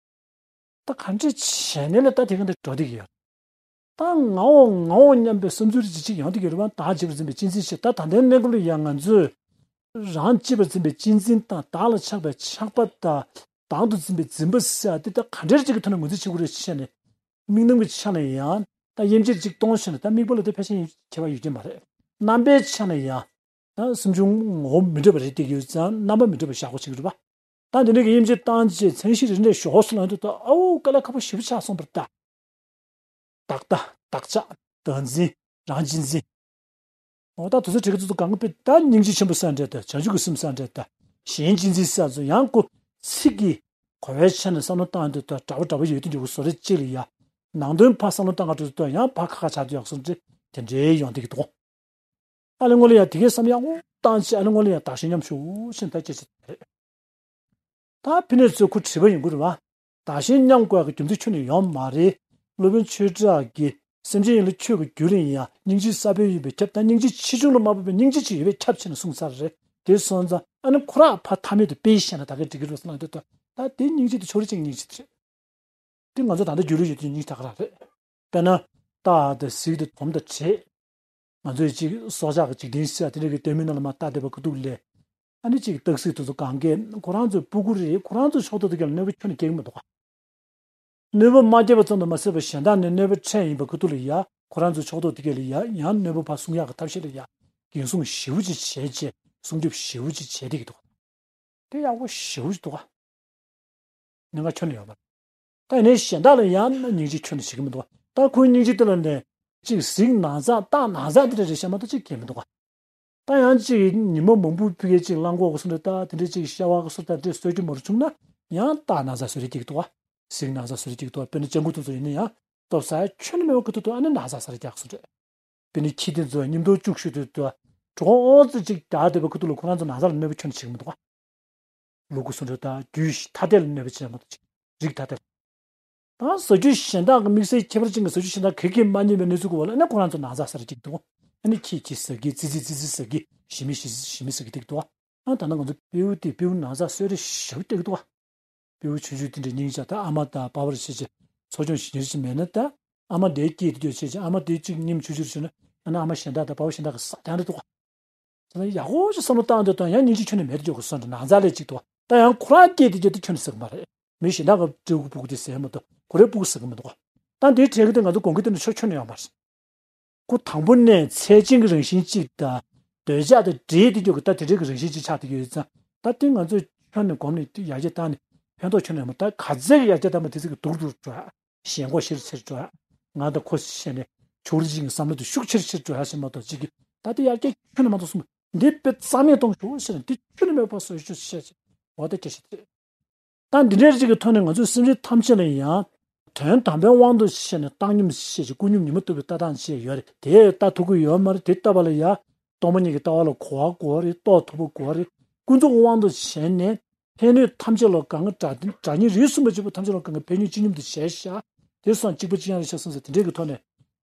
ད་ག་འདྲས་བྱས་ནས་ལ་ད་དེ་ག་འདྲ་འགྲོ་བསྡད་ཀྱི་ཡོད། ད་ངའོ་ངའོ་སྙམ་པའི་བསམ་ཚུལ་ཅིག་ཅིག་ཡོང་བསྡད་ཀྱི་རེད་པ། བདག་གཅེས་པར་འཛིན་པའི་གཅེས་འཛིན་ཞེས་ད་ད་ལྟའི་གནས་སྐབས་ལ་ཡང་ང་ཚོས་རང་གཅེས་པར་འཛིན་པའི་གཅེས་འཛིན་དང་བདག་ལ་ཆགས་པའི་ཆགས་པ་དང་བདག་ཏུ་འཛིན་པའི་འཛིན་པ་ཟེར་ཡ་དེ་ད་ག་འདྲའི་ཅིག་གི་ཐོག་ནས་ངོས་འཛིན་བྱེད་དགོས་རེད་ཅེས་ནས། དམིགས་རྣམ་གྱི་ཆ་ནས་ཡང་ད་དབྱེ་འབྱེད་ཅིག་གཏོང་ཕྱིན་ན་ད་དམིགས་པ་ལ་ད་ཕལ་ཆེར་ཁྱད་པར་ཡོད་ཀྱི་མ་རེད། རྣམ་པའི་ཆ་ནས་ཡང་ད་སེམས་བྱུང་ངོ་བོ་མི་འདྲ་བ་རེད་བསྡད་ཀྱི་ཡོད་ཙང་རྣམ་པ་མི་འདྲ་བ་བཞག་དགོས་ཀྱི་རེད་པ། ད་འདི་འདྲ་གི་དབྱེ་འབྱེད་བཏང་རྗེས་མཚན་གཞི་རེ་འདྲ་ཞོག་སོང་ལ་འདུག་ད་ཨའུ་དཀའ་ལས་ཁག་པོ་ཞེ་པོ་ཆགས་སོང་བ་རེད་ད། བདག་ལྟ་བདག་ཆགས་བདག་འཛིན་རང་གཅེས་འཛིན། འོ་ད་དུས་ཚོད་དྲུག་གི་ཚོད་གང་གི་དཔེ་ད་སྙིང་རྗེ་ཆེན་པོ་ས་འདྲ་ད་བྱང་ཆུབ་ཀྱི་སེམས་ས་འདྲ་ད་གཞན་གཅེས་འཛིན་ས་ཚོ་ཡང་ཀོ་ཚིག་གི་གོ་བའི་ཆ་ནས་བསམ་བློ་བཏང་དུས་ད་འདྲ་བོ་འདྲ་བོ་ཡོད་དུ་འགྱུར་གི་བཟོ་རེ་གཅིག་ལ་ཡ། ནང་དོན་ཕར་བསམ་བློ་བཏང་ག་འགྲོ་དུས་ད་ཡང་ཕར་ཁ་ཁ་ཆགས་དུས་ཡག་སོང་ཅི་དེ་འདྲའི་ཡོང་བསྡད་ཀྱི་འདུག་ཨ་ལེ་ངོ་ལེ་ཡ་དེ་གའི་བསམ་ཡག་ངོ་བཏང་ཅི་ཨ་ལེ་ངོ་ལེ་ཡ་བདག་གཞན་མཉམ་ཞུགས་ཕྱིན་ད་ཅི་ཅི་རེད། ད་ཕི་ནས་ཚོས་ཁུ་བྲིས་པ་ཡིན་དགོས་རེད་བ། བདག་གཞན་མཉམ་དགོས་ཡག་གི་རྒྱུ་མཚན་ཁྱོན་ནས་ཡོད་མ་རེད། སློབ་དཔོན་ཆོས་གྲགས་ཀྱིས་སེམས་ཅན་ཡིན་ལ་ཆོས་ཀྱི་རྒྱུ་རེད་ཡིན་ཡང་སྙིང་རྗེའི་ས་བོན་ཡིན་པས་ཁྱབ་ད་སྙིང་རྗེ་ཆེ་ཆུང་ལ་མ་བབ་པའི་སྙིང་རྗེ་ཅིག་ཡོད་པས་ཁྱབ་ཆེ་ན་གསུངས་ཚར་རེད། དེ་སོང་ཙང་ཨ་ནི་ཁོ་རག་ཕ་ཐ་མེད་དུ་དཔེ་བཤད་ན་ད་གའི་འགྲིག་གི་རེད་བསམ་ལ་འདོད་ད་ད་དེ་སྙིང་རྗེ་དེ་ཕྱོགས་རིས་ཅན་གྱི་སྙིང་རྗེ་དེ་རེད། དེ་ང་ཚོ་ད་ལྟ་རྒྱུད་ལ་ཡོད་དུས་སྙིང་རྗེ་ད་ག་རང་རེད། དཔེར་ན། སྟག་དང་གཟིག་དང་དོམ་དང་དྲེད། ང་ཚོས་ཅིག་སྲོག་ཆགས་ཀྱི་འཇིག་རྟེན་ཟེར་དེ་འདྲ་གི་ལྟད་མོའི་ནང་ལ་མར་ལྟ་བསྡད་པ་ཁུ་ཐུག་ལས། ཨ་ནི་ཅིག་སྟག་གཟིག་དེ་ཚོ་གང་གས་ཁོ་རང་ཚོའི་སྤུ་གུ་རེད། ཁོ་རང་ཚོ་ཕྱོགས་གཏོགས་དེ་གས་ལ་གནོད་པ་ཁྱོན་ནས་སྐྱེལ་གྱི་མི་འདུག་ག་གནོད་པ་མ་སྐྱེལ་བ་ཙམ་དུ་མ་ཟད་པར་གཞན་དག་ནས་གནོད་པ་འཕྲད་ཡིན་པ་ཁུ་ཐུག་ལ་ཡ། ཁོ་རང་ཚོའི་ཕྱོགས་གཏོགས་དེ་གས་ལ་ཡ་ཡང་གནོད་པ་ཕར་སྲུང་ཡག་གི་ཐབས་ཤེས་ལ་ཡ། འགན་སྲུང་ཞེ་པོ་ཅིག་བྱས་རྗེས་སྲུང་སྐྱོབ་ཞེ་པོ་ཅིག་བྱས་བསྡད་ཀྱི་འདུག་ག་དེ་ཡག་པོ་ཞེ་པོ་ཅིག་འདུག་ག་ཉེན་ཁ་ཁྱོན་ནས་ཡོད་མ་རེད། ད་ཡིན་ནའི་གཞན་དག་ལ་ཡང་སྙིང་རྗེ་ཁྱོན་ནས་བྱེད་ཀྱི་མི་འདུག་བ། ད་ཁོའི་སྙིང་རྗེ་དེ་ལ་ནས་ཅིག་གཟིགས་ན་ཚ་བལྟ་ན་ཚ་དེ་འདྲ་རེད་བཤད་མ་གཏོགས་ཅིག་གལ་མི་འདུག་བ། ད་ཡང་ཅིག་ཉི་མ་མང་པོ་ཕ་གིར་ཅིག་གླང་གོག་གི་སོ་འདྲ་ད་དེ་འདྲ་ཅིག་ཤ་བ་གི་སོ་ད་དེ་འདྲ་གསོད་རྒྱུ་མ་རུ་བྱུང་ན་ཡང་བལྟ་ན་ཚ་བཟོ་རེ་སྐྱེ་གི་འདུག་བ། གཟིགས་ན་ཚ་བཟོ་རེ་སྐྱེ་གི་འདུག་བ། དཔེར་ན་སྤྱང་ཀི་དེ་ཚོ་ཡིན་ན་ཡང་ལྟོ་ཟ་ཡ་ཁྱོན་ནས་མེད་པ་གི་ཐོག་ཏུ་ཨ་ནི་ན་ཚ་ཟ་རེ་རྒྱག་སོ་འདྲ། དཔེར་ན་ཁྱི་དེ་ཚོ་མཉམ་དུ་བཅུག་ཤོད་དུས་དུ་གྲོད་ཁོག་ཨོ་ཙི་ཅིག་རྒྱག་བསྡད་པའི་ཁུ་ཐུག་ལ་ཁོ་རང་ཚོ་ན་ཚ་ལ་གནོད་པ་ཁྱོན་ནས་བྱེད་ཀྱི་མི་འདུག་ག། ལུ་གུ་སུ་འདྲ་དང་རྒྱུ་ཐ་དད་ལ་གནོད་པ་བྱེད་མ་གཏོགས་ཅིག་རིགས་ཐ་དད། ད་ཟ་རྒྱུ་གཞན་དག་གི་དམིགས་བསལ་ཁྱད་པར་ཅན་གྱི་ཟ་རྒྱུ་གཞན་དག་ག་གེ་མ་རྙེད་པའི་གནས་ཚུལ་གྱི་འོག་ལ་ཨ་ནི་ཁོ་རང་ཚོ་ན་ཚ་ཟ་རེ་སྐྱེ་གི་འདུག་ཨ་ནི་ཁྱི་ཁྱི་ཟ་གི་ཙི་ཙི་ཙི་ཙི་ཟ་གི་ཞི་མི་ཞི་ཞི་མི་ཟ་གི་དེ་གི་འདུག་ཨ་ད་ནང་ང་ཚོ་སྤྲེའུ་དེ་སྤྲེའུ་ན་ཚ་གསོད་རེ་ཞབས་སྟེགས་འདུག་ཨ། སྤྲེའུ་ཆུང་ཆུང་དེ་འདྲའི་སྙིང་རྗེ་ད་ཨ་མ་དང་པ་ཕར་བྱེད་ཅེས་འཚོ་སྐྱོང་ཞིག་ཉེར་ཞིག་མེད་ན་ད་ཨ་མ་འདའི་སྐྱེས་དེ་འདྲ་བྱེད་ཅེས་ཨ་མ་དེ་གཅིག་ཉིམ་ཆུང་ཆུང་བྱུང་ན་ཨ་ན་ཨ་མ་གཞན་དག་དང་པ་ཕ་གཞན་དག་གི་ཟ་རྐྱང་རེད་འདུག་ག། ད་ཡག་པོ་ཞིག་བསམ་བློ་བཏང་འདོད་དང་ཡང་སྙིང་རྗེ་ཁྱོན་ནས་མེད་དུ་འཇོག་གི་སོ་འདྲ་ན་ཚ་ལས་གཅིག་འདུག་ག། ད་ཡང་ཁོ་རང་སྐྱེས་དེ་འདྲ་དེ་ཁྱོན་ནས་ཟ་གི་མ་རེད། མི་གཞན་དག་གི་སྤྲེའུ་གི་སྤུ་གུ་དེ་ཟས་མ་གཏོགས་ཁོ་རའི་སྤུ་གུ་ཟ་གི་མི་འདུག་ག། ད་འདིའི་གྲས་ཀྱི་དེ་ང་ཚོ་དགོངས་ཀྱི་དེ་འདྲ་ཕྱོགས་ཁྱོན་ནས་ཡོད་མ་རེད། ཁོ་དང་པོ་ནས་ཚད་ཅན་གྱི་རང་བཞིན་གཅིག་དང་འདོད་ཆགས་དང་འདྲེས་ཏེ་འཇོག་གི་ད་དེ་འདྲའི་གི་རང་བཞིན་གཅིག་ཆགས་ཏེ་ཡོད་ཙང་ད་དེ་ང་ཚོས་ཁྱོན་ནས་གོམས་ནས་ཡར་རྒྱས་བཏང་ནས་ཕན་ཐོགས་ཁྱོན་ནས་མ། ད་ག་ཚད་ཀྱི་ཡར་རྒྱས་བཏང་བ་དེ་ཚོ་གི་སྡུག་སྡུག་འགྲོ་ཡ། ཞེན་ཁོག་ཤེར་ཤེར་འགྲོ་ཡ། ང་དང་ཁོ་བྱས་ནས་ཕྱོགས་རིས་གཅིག་གི་བསམ་བློ་དེ་ཤུགས་ཆེར་ཆེར་འགྲོ་ཡ་ཞེས་མ་གཏོགས་གཅིག་གི་ད་དེ་ཡར་རྒྱས་ཁྱོན་ནས་མ་གཏོགས་གསུམ་འདི་དཔེ་རྩ་མེད་གཏོང་ཤོག་ཟེར་ནས་དེ་ཁྱོན་ནས་མེད་པ་བཟོ་ཤོག་ཟེར་བྱས་བྱས་འོ་ད་སྐད་ཆ་དེ། ད་འདི་འདྲའི་རིགས་ཀྱི་ཐོག་ནས་ང་ཚོས་སེམས་ཅན་ཐམས་ཅད་ལ་ཡང་དོན་དམ་པའི་དབང་དུ་བྱས་ནས་བཏང་སྙོམས་བྱས་ཀྱི་ཀུན་སྙོམས་ཉི་མ་གཏུབ་པའི་ལྟ་སྟངས་བཅས་ཡོད་རེད། དེ་ལྟ་ཐུབ་ཀྱི་ཡོད་མ་རེད། དེ་ལྟ་བ་ལ་ཡང་སྟོང་པ་ཉིད་ཀྱི་ལྟ་བ་ལ་གོ་བ་དགོས་རེད། རྟོགས་ཐུབ་པ་དགོས་རེད། ཀུན་རྫོབ་དབང་དུ་བྱས་ནས་ཕན་གནོད་ཐམས་ཅད་ལ་གང་ག་དགྲ་དགྲ་གཉེན་རིགས་གསུམ་པ་གཅིག་པུ་ཐམས་ཅད་ལ་གང་ག་ཕན་གནོད་གཅིག་མཉམ་དུ་བྱས་ཤག་དེ་སོང་གཅིག་པ་གཅིག་རྐྱང་རེད་ཤག་བསམ་ས་དེ་འདྲའི་གི་ཐོག་ནས་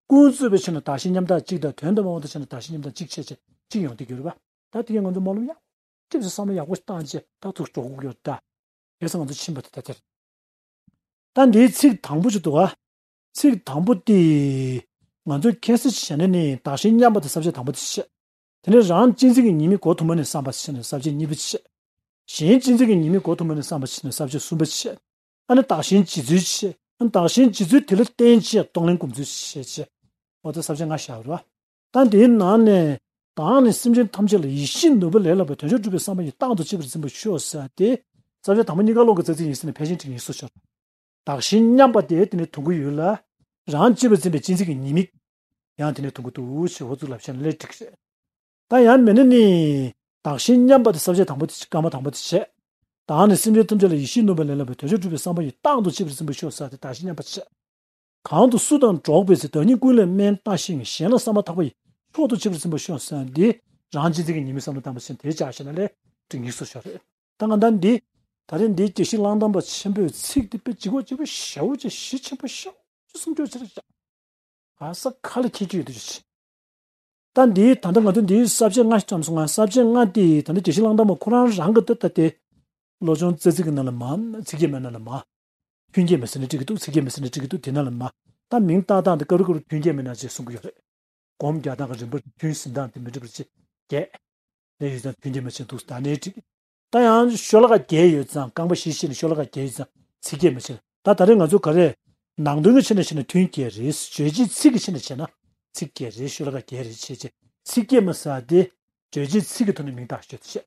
ཀུན་རྫོབ་པའི་ཆ་ནས་བདག་གཞན་མཉམ་བརྟག་གཅིག་དང་དོན་དམ་པའི་དབང་དུ་བྱས་ནས་བདག་གཞན་མཉམ་བརྟག་གཅིག་བྱས་བྱས་གཅིག་ཡོང་བསྡད་ཀྱི་ཡོད་རེད་པ། ད་དེ་གས་ང་ཚོ་སྨོན་ལམ་ཡག་ཅིག་བསམ་བློ་ཡག་པོ་བཏང་བྱས་ད་ཐུགས་སྤྲོ་དགོས་ཀྱི་ཡོད་ད། དེ་ཚོ་ང་ཚོ་ཕྱིན་པ་དེ་ད་དེར། ད་འདིའི་ཚིག་དང་པོ་ཅིག་འདུག་ག། ཚིག་དང་པོ་དེ། ང་ཚོས་ཁྱད་གསོད་བྱས་ན་ནི་བདག་གཞན་མཉམ་པ་དེ་ས་བཅད་དང་པོ་དེ་བཤད། དེ་ནས་རང་གཅེས་འཛིན་གྱི་ཉེས་དམིགས་མགོ་ཐོན་པ་ནས་བསམ་པ་བྱས་ནས་ས་བཅད་གཉིས་པ་བཤད། གཞན་གཅེས་འཛིན་གྱི་ཉེས་དམིགས་མགོ་ཐོན་པ་ནས་བསམ་པ་བྱས་ནས་ས་བཅད་གསུམ་པ་བཤད། ཨ་ནི་བདག་གཞན་བརྗེ་ཚུལ་བཤད། ཨ་ནི་བདག་གཞན་བརྗེ་ཚུལ་དེ་ལ་བརྟེན་བྱས་གཏོང་ལེན་སྒོམ་ཚུལ་བཤད་བྱས། འོ་ད་ས་བཅད་ལྔ་བཞག་རེད་བ། ད་འདིའི་ནང་ནས་བདག་ནི་སེམས་ཅན་ཐམས་ཅད་ལ་ཡིད་བཞིན་ནོར་བུ་ལས་ལྷག་པའི་དོན་མཆོག་སྒྲུབ་པའི་བསམ་པ་ཡིས་རྟག་ཏུ་གཅེས་པར་འཛིན་པར་ཤོག་ཟེར་ཏེ། ས་བཅད་དང་པོ་གཉིས་ཀ་ཀློག་གི་རྩ་ཚིག་ཡིན་ཟེར་ནས་ཕལ་ཆེར་དེ་ཡིན་གསུངས་ཤོར། བདག་གཞན་མཉམ་པ་དེ་དེ་ནས་ཐོན་གྱི་ཡོད་ལ། རང་གཅེས་པར་འཛིན་པའི་གཅེས་འཛིན་གྱི་ཉེས་དམིགས་ཡང་དེ་ནས་ཐོན་གྱི་འདུག་ཞེས་འོ་ཚུགས་ལབ་བྱས་ན་ལས་འགྲིག་རེད། ད་ཡང་མིན་ན་ནི། བདག་གཞན་མཉམ་པ་དེ་ས་བཅད་དང་པོ་དེ་སྐར་མ་དང་པོ་དེ་བྱས། བདག་ནི་སེམས་ཅན་ཐམས་ཅད་ལ་ཡིད་བཞིན་ནོར་བུ་ལས་ལྷག་པའི་དོན་མཆོག་སྒྲུབ་པའི་བསམ་པ་ཡིས་རྟག་ཏུ་གཅེས་པར་འཛིན་པར་ཤོག་ཟེར་ཏེ་བདག་གཞན་མཉམ་པ་བྱས། གང་དུ་སུ་དང་འགྲོགས་པའི་ཚེ། བདག་ཉིད་ཀུན་ལས་དམན་ལྟ་ཞིང་། གཞན་ལ་བསམ་པ་ཐག་པ་ཡིས། མཆོག་ཏུ་གཅེས་པར་འཛིན་པར་ཤོག་ཟེར་ན་འདི། རང་གཅེས་འཛིན་གྱི་ཉེས་དམིགས་བསམ་བློ་བཏང་བ་ཞིག་དེ་བྱ་ཞེ་ན་ལས་འགྲིག་ངེས་སུ་ཤོར་རེད། ད་ང་ད་འདི། ད་རེས་འདི་དགེ་བཤེས་གླང་དར་མ་ཆེན་པོས་ཚིག་འདི་དཔེ་ལྗིད་ཁོག་ལྗིད་པོ་ཞེ་པོ་ཅིག་གཞི་ཆེན་པོ་ཞེ་པོ་ཅིག་གསུང་རྒྱུ་ཅིག་རེད་ཤག་ཨ་ས་ཁ་ལ་ཁྱེར་རྒྱུ་ཡོད་དུ་ཅི། ད་འདི་ད་ལྟ་ང་ཚོ་འདིའི་ས་བཅད་ལྔ་ཞིག་བཀྲམ་སོང་ང་། ས་བཅད་ལྔ་དེ་ད་ལྟ་དགེ་བཤེས་གླང་དར་མ་ཁོ་རང་རང་གི་ད་ལྟ་དེ། བློ་སྦྱོང་རྩ་ཚིག་གི་ནང་ལ་མ། ཚིག་བརྒྱད་མའི་ནང་ལ་མ། ཐུན་བརྒྱད་མ་ཟེར་ན་འགྲིག་གི་འདུག་ཚིག་བརྒྱད་མ་ཟེར་ན་འགྲིག་གི་འདུག་དེ་ནང་ལ་མ། ད་མིང་བཏགས་སྟངས་དེ་སྐབས་རེ་སྐབས་རེ་ཐུན་བརྒྱད་མའི་ནང་ཅེས་གསུང་གི་ཡོད་རེད། སྒོམ་རྒྱག་སྟངས་ཀྱི་རིམ་པ་ཐུན་ཟིན་སྟངས་དེ་མི་འགྲིག་པར་ཅེས་བརྒྱད། ལས་ཡོད་ཙང་ཐུན་བརྒྱད་མ་ཟེར་འདུག་ད་ནས་འགྲིག་ད་ཡང་ཤོ་ལོ་ཀ་བརྒྱད་ཡོད་ཙང་རྐང་པ་བཞི་བཤད་ནས་ཤོ་ལོ་ཀ་བརྒྱད་ཡོད་ཙང་ཚིག་བརྒྱད་མ་བྱས། ད་ད་རེས་ང་ཚོ་ག་རེ། ནང་དོན་གྱི་ཆ་ནས་བཤད་ན་ཐུན་བརྒྱད་རེད། རྗོད་བྱེད་ཚིག་གི་ཆ་ནས་བཤད་ན་ཚིག་བརྒྱད་རེད། ཤོ་ལོ་ཀ་བརྒྱད་རེད་བྱས་རྗེས་ཚིག་བརྒྱད་མ་ཟེར་ཏེ། རྗོད་བྱེད་ཚིག་གི་ཐོག་ནས་མིང་བཏགས་ཤོག་ཅེས།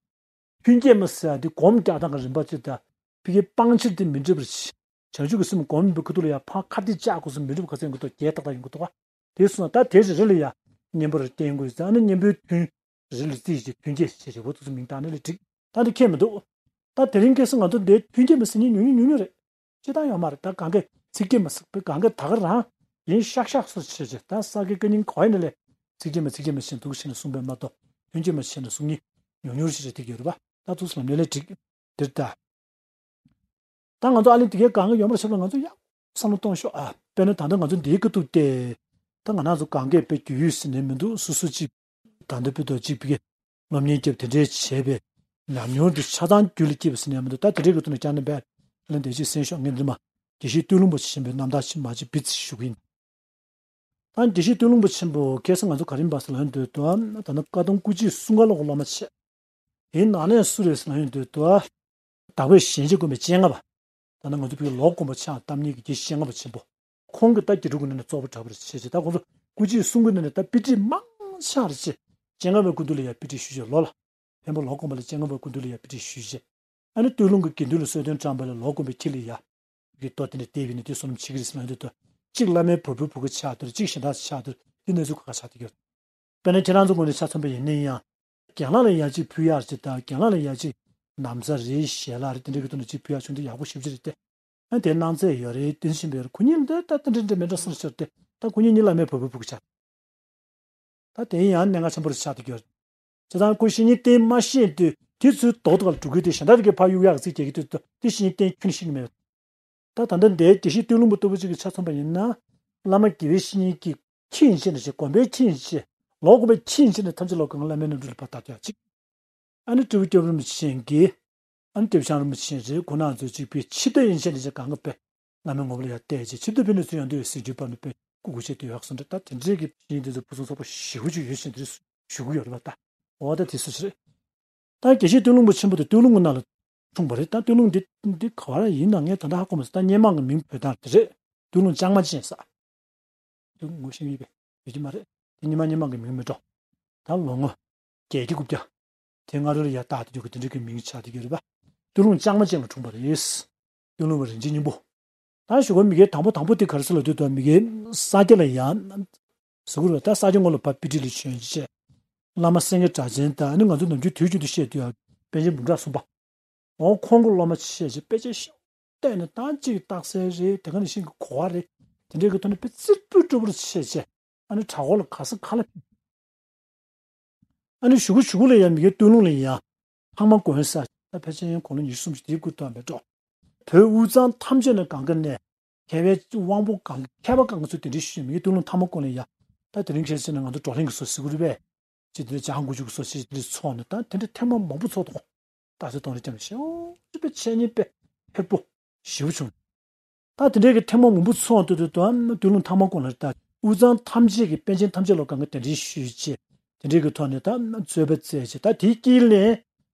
ཐུན་བརྒྱད་མ་ཟེར་ཏེ་སྒོམ་རྒྱག་སྟངས་ཀྱི་རིམ་པ་ཚོ་དང་། ཕ་གི་སྤང་ཕྱིར་དེ་མི་འགྲིག་པར་བྱེད། བྱང་ཆུབ་ཀྱི་སེམས་སྒོམ་པའི་ཁུ་ཐུག་ལ་ཡང་ཕར་ཁ་གཏད་བཅག་དགོས་སུ་མི་འགྲིག་པ་ག་ཚད་ཡོང་གི་འདུག་རྒྱས་ཏག་ཏག་ཡོང་གི་འདུག་བ། དེ་སོང་ད་དེ་རེ་རེ་ལ་ཡང་གཉེན་པོར་བསྟེན་དགོས་ཙང་ཨ་ནི་གཉེན་པོའི་ཐུན་རེ་ལ་རྩིས་ཀྱི་ཐུན་བརྒྱད་ཞེས་བྱེད་པོ་དེ་ཚོ་མིང་བཏགས་ནས་ལས་འགྲིག་ད་འདི་ཁྱད་མི་འདུག་ད་དེ་རིང་ཁ་སང་ང་ཚོ་འདིའི་ཐུན་བརྒྱད་མ་ཟེར་མཁན་ཉུང་ཉུང་ཉུང་ཉུང་རེད། སྤྱིར་བཏང་ཡོད་མ་རེད། ད་གང་གས་ཚིག་བརྒྱད་མ་ཟེར་བས་གང་གས་ད་ག་རང་ཡིན་ཤག་ཤག་སོར་བྱེད་ཅེས་ད་ས་དགེ་བཀའ་རྙིང་གོ་ཡ་ནས་ལས་ཚིག་བརྒྱད་མ་ཚིག་བརྒྱད་མ་བྱས་འདུག་བྱས་ནས་གསུངས་པས་མ་གཏོགས་ཐུན་བརྒྱད་མ་བྱས་ནས་གསུང་མཁན་ཉུང་ཉུང་ཞིག་རེད། དེ་གི་རེད་པ། ད་ཐུགས་ལམ་ནས་ལས་འགྲིག་འདིར་ད། ད་ང་ཚོ་ཨ་ལི་དེ་གའི་གང་ག་ཡོད་མ་རེད་ཞབས་ལ་ང་ཚོ་ཡག་བསམ་བློ་གཏོང་ཤོག་ཨ། དཔེར་ན་ད་ལྟ་ང་ཚོ་འདིའི་ཀ་ཐུག་སྟེ། ད་ང་རང་ཚོ་གང་གས་དཔེ་རྒྱུས་ཡོད་ཟེར་ནས་མི་འདུག་སོ་སོ་གཅིག་ད་ལྟ་དཔེ་དོ་གཅིག་པའི་སློབ་གཉེར་རྒྱབ་དེ་འདྲའི་བྱས་པའི་ཉམས་མྱོང་དེ་ཆ་ཚང་རྒྱུད་ལ་སྐྱེས་པ་ཟེར་ནས་མི་འདུག་ད་དེ་འདྲའི་ཀ་ཐུག་ནས་བསྐྱར་ནས་བས་ལན་དེ་གཅིག་གསན་ཤོག་ངས་འདི་མ་དགེ་བཤེས་སྟོད་ལུང་པ་ཆེན་པོའི་རྣམ་ཐར་ཞིག་མ་གཅིག་བི་ཙི་ཞུ་གི་ཡིན། ད་དགེ་བཤེས་སྟོད་ལུང་པ་ཆེན་པོ་ཁ་སང་ང་ཚོ་ག་རེ་ཡིན་པ་ཟེར་ལབ་ཡོང་དུས་དོ་ད་ནི་བཀའ་གདམས་སྐུ་མཆེད་གསུང་བཀའ་སློབ་སློབ་མ་བྱས། དེའི་ནང་ནས་སུ་རེད་ཟེར་ལབ་ཡོང་དུས་དོ། བདག་པོས་གཞན་གཅེས་སྒོམ་པའི་སྤྱན་སྔ་བ། ད་ནི་ང་ཚོ་བོད་ལོ་དགོན་པ་ཆགས་གཏམ་གཉིས་ཀྱི་དགེ་བཤེས་སྤྱན་སྔ་བ་ཆེན་པོ། ཁོང་གིས་ད་དགེ་ཕྲུག་གི་ནང་ནས་གཙོ་བོ་འདྲ་པོ་རེད་བྱས་བྱས་ད་ཁོང་ཚོ་སྐུ་མཆེད་གསུམ་གྱི་ནང་ནས་ད་དཔེ་ཁྲིད་མང་ཆེ་བ་རེད་བྱས། སྤྱན་སྔ་བའི་སྐུ་མདུན་ལ་ཡང་དཔེ་ཁྲིད་ཞུས་བྱས་ལོ་ལ། འཕན་པོ་ལོ་དགོན་པ་ལ་སྤྱན་སྔ་བའི་སྐུ་མདུན་ལ་ཡང་དཔེ་ཁྲིད་ཞུས་བྱས། ཨ་ནི་སྟོད་ལུང་གི་དགེ་འདུན་ལ་གསོལ་སྟོན་བཀྲམ་པ་ལ་ལོ་དགོན་པའི་ཁྱི་ལ་ཡ། གི་རྡོ་དེ་འདྲ་བལྟས་པ་ཡིན་ན་དེ་བསོད་ནམས་ཆེ་གི་རེད་ཟེར་ལབ་དུས། གཅིག་བླ་མའི་བ་སྤུའི་བུ་ག་ཆགས་འདུག་གཅིག་གཞན་དག་ཆགས་འདུག་དེ་གནས་ཚུལ་ཁག་ཁག་ཆགས་བསྡད་ཀྱི་ཡོད། དཔེར་ན་ཁྱེད་རང་ཚོ་ངོས་ནས་ཆ་མཚོན་པ་ཡིན་ན་ཡང་། རྒན་ལགས་ལ་ཡང་གཅིག་ཕུལ་ཡག་ཅིག་དང་། རྒན་ལགས་ལ་ཡང་གཅིག་ན་བཟའ་རེད། ཞལ་ལག་རེད། དེ་འདྲའི་གི་ཐོག་ནས་གཅིག་ཕུལ་ཡག་བྱུང་དུས་ཡག་པོ་ཞེ་པོ་ཅིག་རེད་དེ། ཨ་དེ་གནང་རྩིས་ཡོད་རེད། དེ་བཞིན་པའི་ཁོ་གཉིས་འདི་ད་དེ་འདྲ་འདྲ་མི་འདྲ་སོང་ཟེར་ཏེ། ད་ཁོ་གཉིས་གཉིས་བླ་མའི་བ་སྤུའི་བུ་ག་ཆགས། ད་དེ་ཡང་གནད་འགག་ཆེན་པོ་རེ་ཆགས་བསྡད་ཀྱི་ཡོད་རེད། བྱས་ཙང་ཁོ་བཤེས་གཉེན་བསྟེན་མ་ཤེས་དུས་དེ་ཚོའི་རྡོག་རྡོག་ལ་འགྲོ་གི་དེ། གཞན་དག་དེ་གའི་ཕར་གཡུག་ཡག་ཟིག་རྒྱག་གི་དུས་དེ་བཤེས་གཉེན་བསྟེན་ཁྱོན་ནས་ཤེས་ཀྱི་མེད། ད་ད་ལྟ་འདིའི་དགེ་བཤེས་སྟོད་ལུང་པ་ལྟ་བུ་ཅིག་གི་ཆ་མཚོན་པ་ཡིན་ན། བླ་མ་དགེ་བའི་བཤེས་གཉེན་གྱི་ཁྱི་ཡན་ཆད་ནས་བྱས། དགོན་པའི་ཁྱི་ཡན་ཆད། ལོ་དགོན་པའི་ཁྱི་ཡན་ཆད་ནས་ཐམས་ཅད་ལོ་གང་བླ་མའི་རྣམ་སྤྲུལ་ལ་ཕར་བཏགས་ཀྱང་གཅིག་ཨ་ནི་སྤྲེའུ་སྐྱབས་རིན་པོ་ཆེ་གིས། ཨ་ནི་སྟོབས་ཆེན་རིན་པོ་ཆེ་རེད། ཁོང་རྣམ་ཚོས་གཅིག་པའི་ཆིབས་རྟ་ཡན་ཆད་ནས་བྱས་གང་ག་པའི་བླ་མའི་ངོ་བོ་ལ་ཡར་བལྟས་བྱས། ཆིབས་རྟ་ཕུད་ནས་ཚུར་ཡོང་དུས་སེང་ཆུང་པ་ནི་དཔེ་སྐུ་སྒུག་བྱས་དུས་ཡག་སོང་འདྲ། ད་དེ་འདྲའི་གི་བཤེས་གཉེན་དེ་ཚོ་ཕུན་སུམ་ཚོགས་པ་ཞེ་པོ་ཅིག་ཡོད་བཞིན་དེ་རེད་ཞུ་གི་ཡོད་རེད་པ། ད་འོ་ད་དེ་སུ་ཞིག་རེད། ད་དགེ་བཤེས་སྟོད་ལུང་པ་ཆེན་པོ་དེ་སྟོད་ལུང་གི་ནང་ལ་འཁྲུངས་པ་རེད། ད་སྟོད་ལུང་འདི་འདི་ག་བ་ར་ཡིན་ན་ངས་ད་ལྟ་ཧ་གོ་མ་སོང་། ད་སྔོན་མ་གི་མིང་བོད་དང་དེ་རེད། སྟོད་ལུང་ལྕང་མ་ཅན་ཟེར། དེ་ངོ་ཤེས་ཡོད་པས་ཡོད་ཀྱི་མ་རེད། དེ་སྔོན་མ་སྔོན་མ་གི་མིང་མིན་འགྲོ། ད་ལོ་ངོ་བརྒྱད་ཅུ་དགུ་བརྒྱ་དེ་སྔ་རོལ་ལ་ཡར་བཏགས་ཏེ་འཇུག་གི་དེ་འདྲ་གི་མིང་ཆགས་བསྡད་ཀྱི་རེད་པ། སྟོད་ལུང་ལྕང་མ་ཅན་ལ་འཁྲུངས་པ་རེད། སྟོད་ལུང་པ་རིན་ཆེན་སྙིང་པོ། ད་ཞུ་གོ་མི་གའི་དང་པོ་དང་པོ་དེ་ག་རེ་ཟེར་ལབ་དུས། ད་མི་གའི་ས་སྐྱ་ལ་ཡར་ཟུག་རུ། ད་ས་སྐྱ་ངོས་ལ་ཕར་དཔེ་ཁྲིད་ལ་བྱོན་བྱས། བླ་མ་སེང་གེ་གྲགས་ཅན་དང་། ཨ་ནི་ང་ཚོ་ནམ་རྒྱུན་དུས་རྒྱུན་དུ་བཤད་དུས་ཡང་པཎ་ཆེན་འབུམ་ཕྲག་གསུམ་པ། འོ་ཁོང་གི་སློབ་མ་བྱས་བྱས་དཔེ་ཆ་ཤོག་བལྟས་ནས་ད་ཅིག་རྟགས་གསལ་རེད། དེ་ག་ནང་བཞིན་གྱི་གོ་བ་རེད། དེ་འདྲའི་གི་ཐོག་ནས་དཔེ་རྩེ་ཕུད་སྤྲོ་པོར་བྱས་བྱས། ཨ་ནི་གྲྭ་སྐོར་ལ་ག་ས་ག་ལ་ཕེབས། ཨ་ནི་གཞུག་གུ་གཞུག་གུ་ལ་ཡང་མི་གའི་སྟོད་ལུང་ལ་ཡང་ཐང་མ་དགོན་ཟེར། ད་ཕལ་ཆེར་ཡང་དགུང་ལོ་ཉི་ཤུ་སུམ་ཅུ་དེའི་སྐོར་དུ་ཡང་མེད་འགྲོ། བོད་དབུས་གཙང་ཐམས་ཅད་ནས་གང་ག་ནས་མཁས་པའི་དབང་པོ་གང་། མཁས་པ་གང་ག་ཚོ་དེ་འདྲའི་ཞུས། མི་གའི་སྟོད་ལུང་ཐང་མ་དགོན་ལ་ཡང་། ད་དེ་རིང་ཁ་སང་ནས་ང་ཚོ་བགྲོ་གླེང་གི་བཟོ་ཟེར་གྱི་རེད་པས། ཅིག་དེ་འདྲ་བྱང་དགོས་རྒྱུ་གི་བཟོ་ཅིག་དེ་འདྲ་ཚོགས་ནས། ད་དེ་འདྲ་ཐེངས་མ་མང་པོ་ཚོགས་འདུག་རྟགས་གསལ་གཏོང་རེས་ཀྱང་ཞེ་པོ་ཅིག་དཔེ་འཆད་ཉན་དཔེ་ཕེབས་པོ་ཞེ་པོ་བྱུང་། ད་དེ་འདྲའི་གི་ཐེངས་མ་མང་པོ་ཚོགས་འདུ་དེ་དང་། སྟོད་ལུང་ཐང་མ་དགོན་ལ། ད་དབུས་གཙང་ཐམས་ཅད་ཀྱི་པཎ་ཆེན་ཐམས་ཅད་ལ་གང་ག་གདན་འདྲེན་ཞུས་བྱས། དེ་འདྲའི་གི་ཐོག་ནས་ད་རྩོད་པ་རྩོད་བྱས། ད་དེའི་དཀྱིལ་ནས་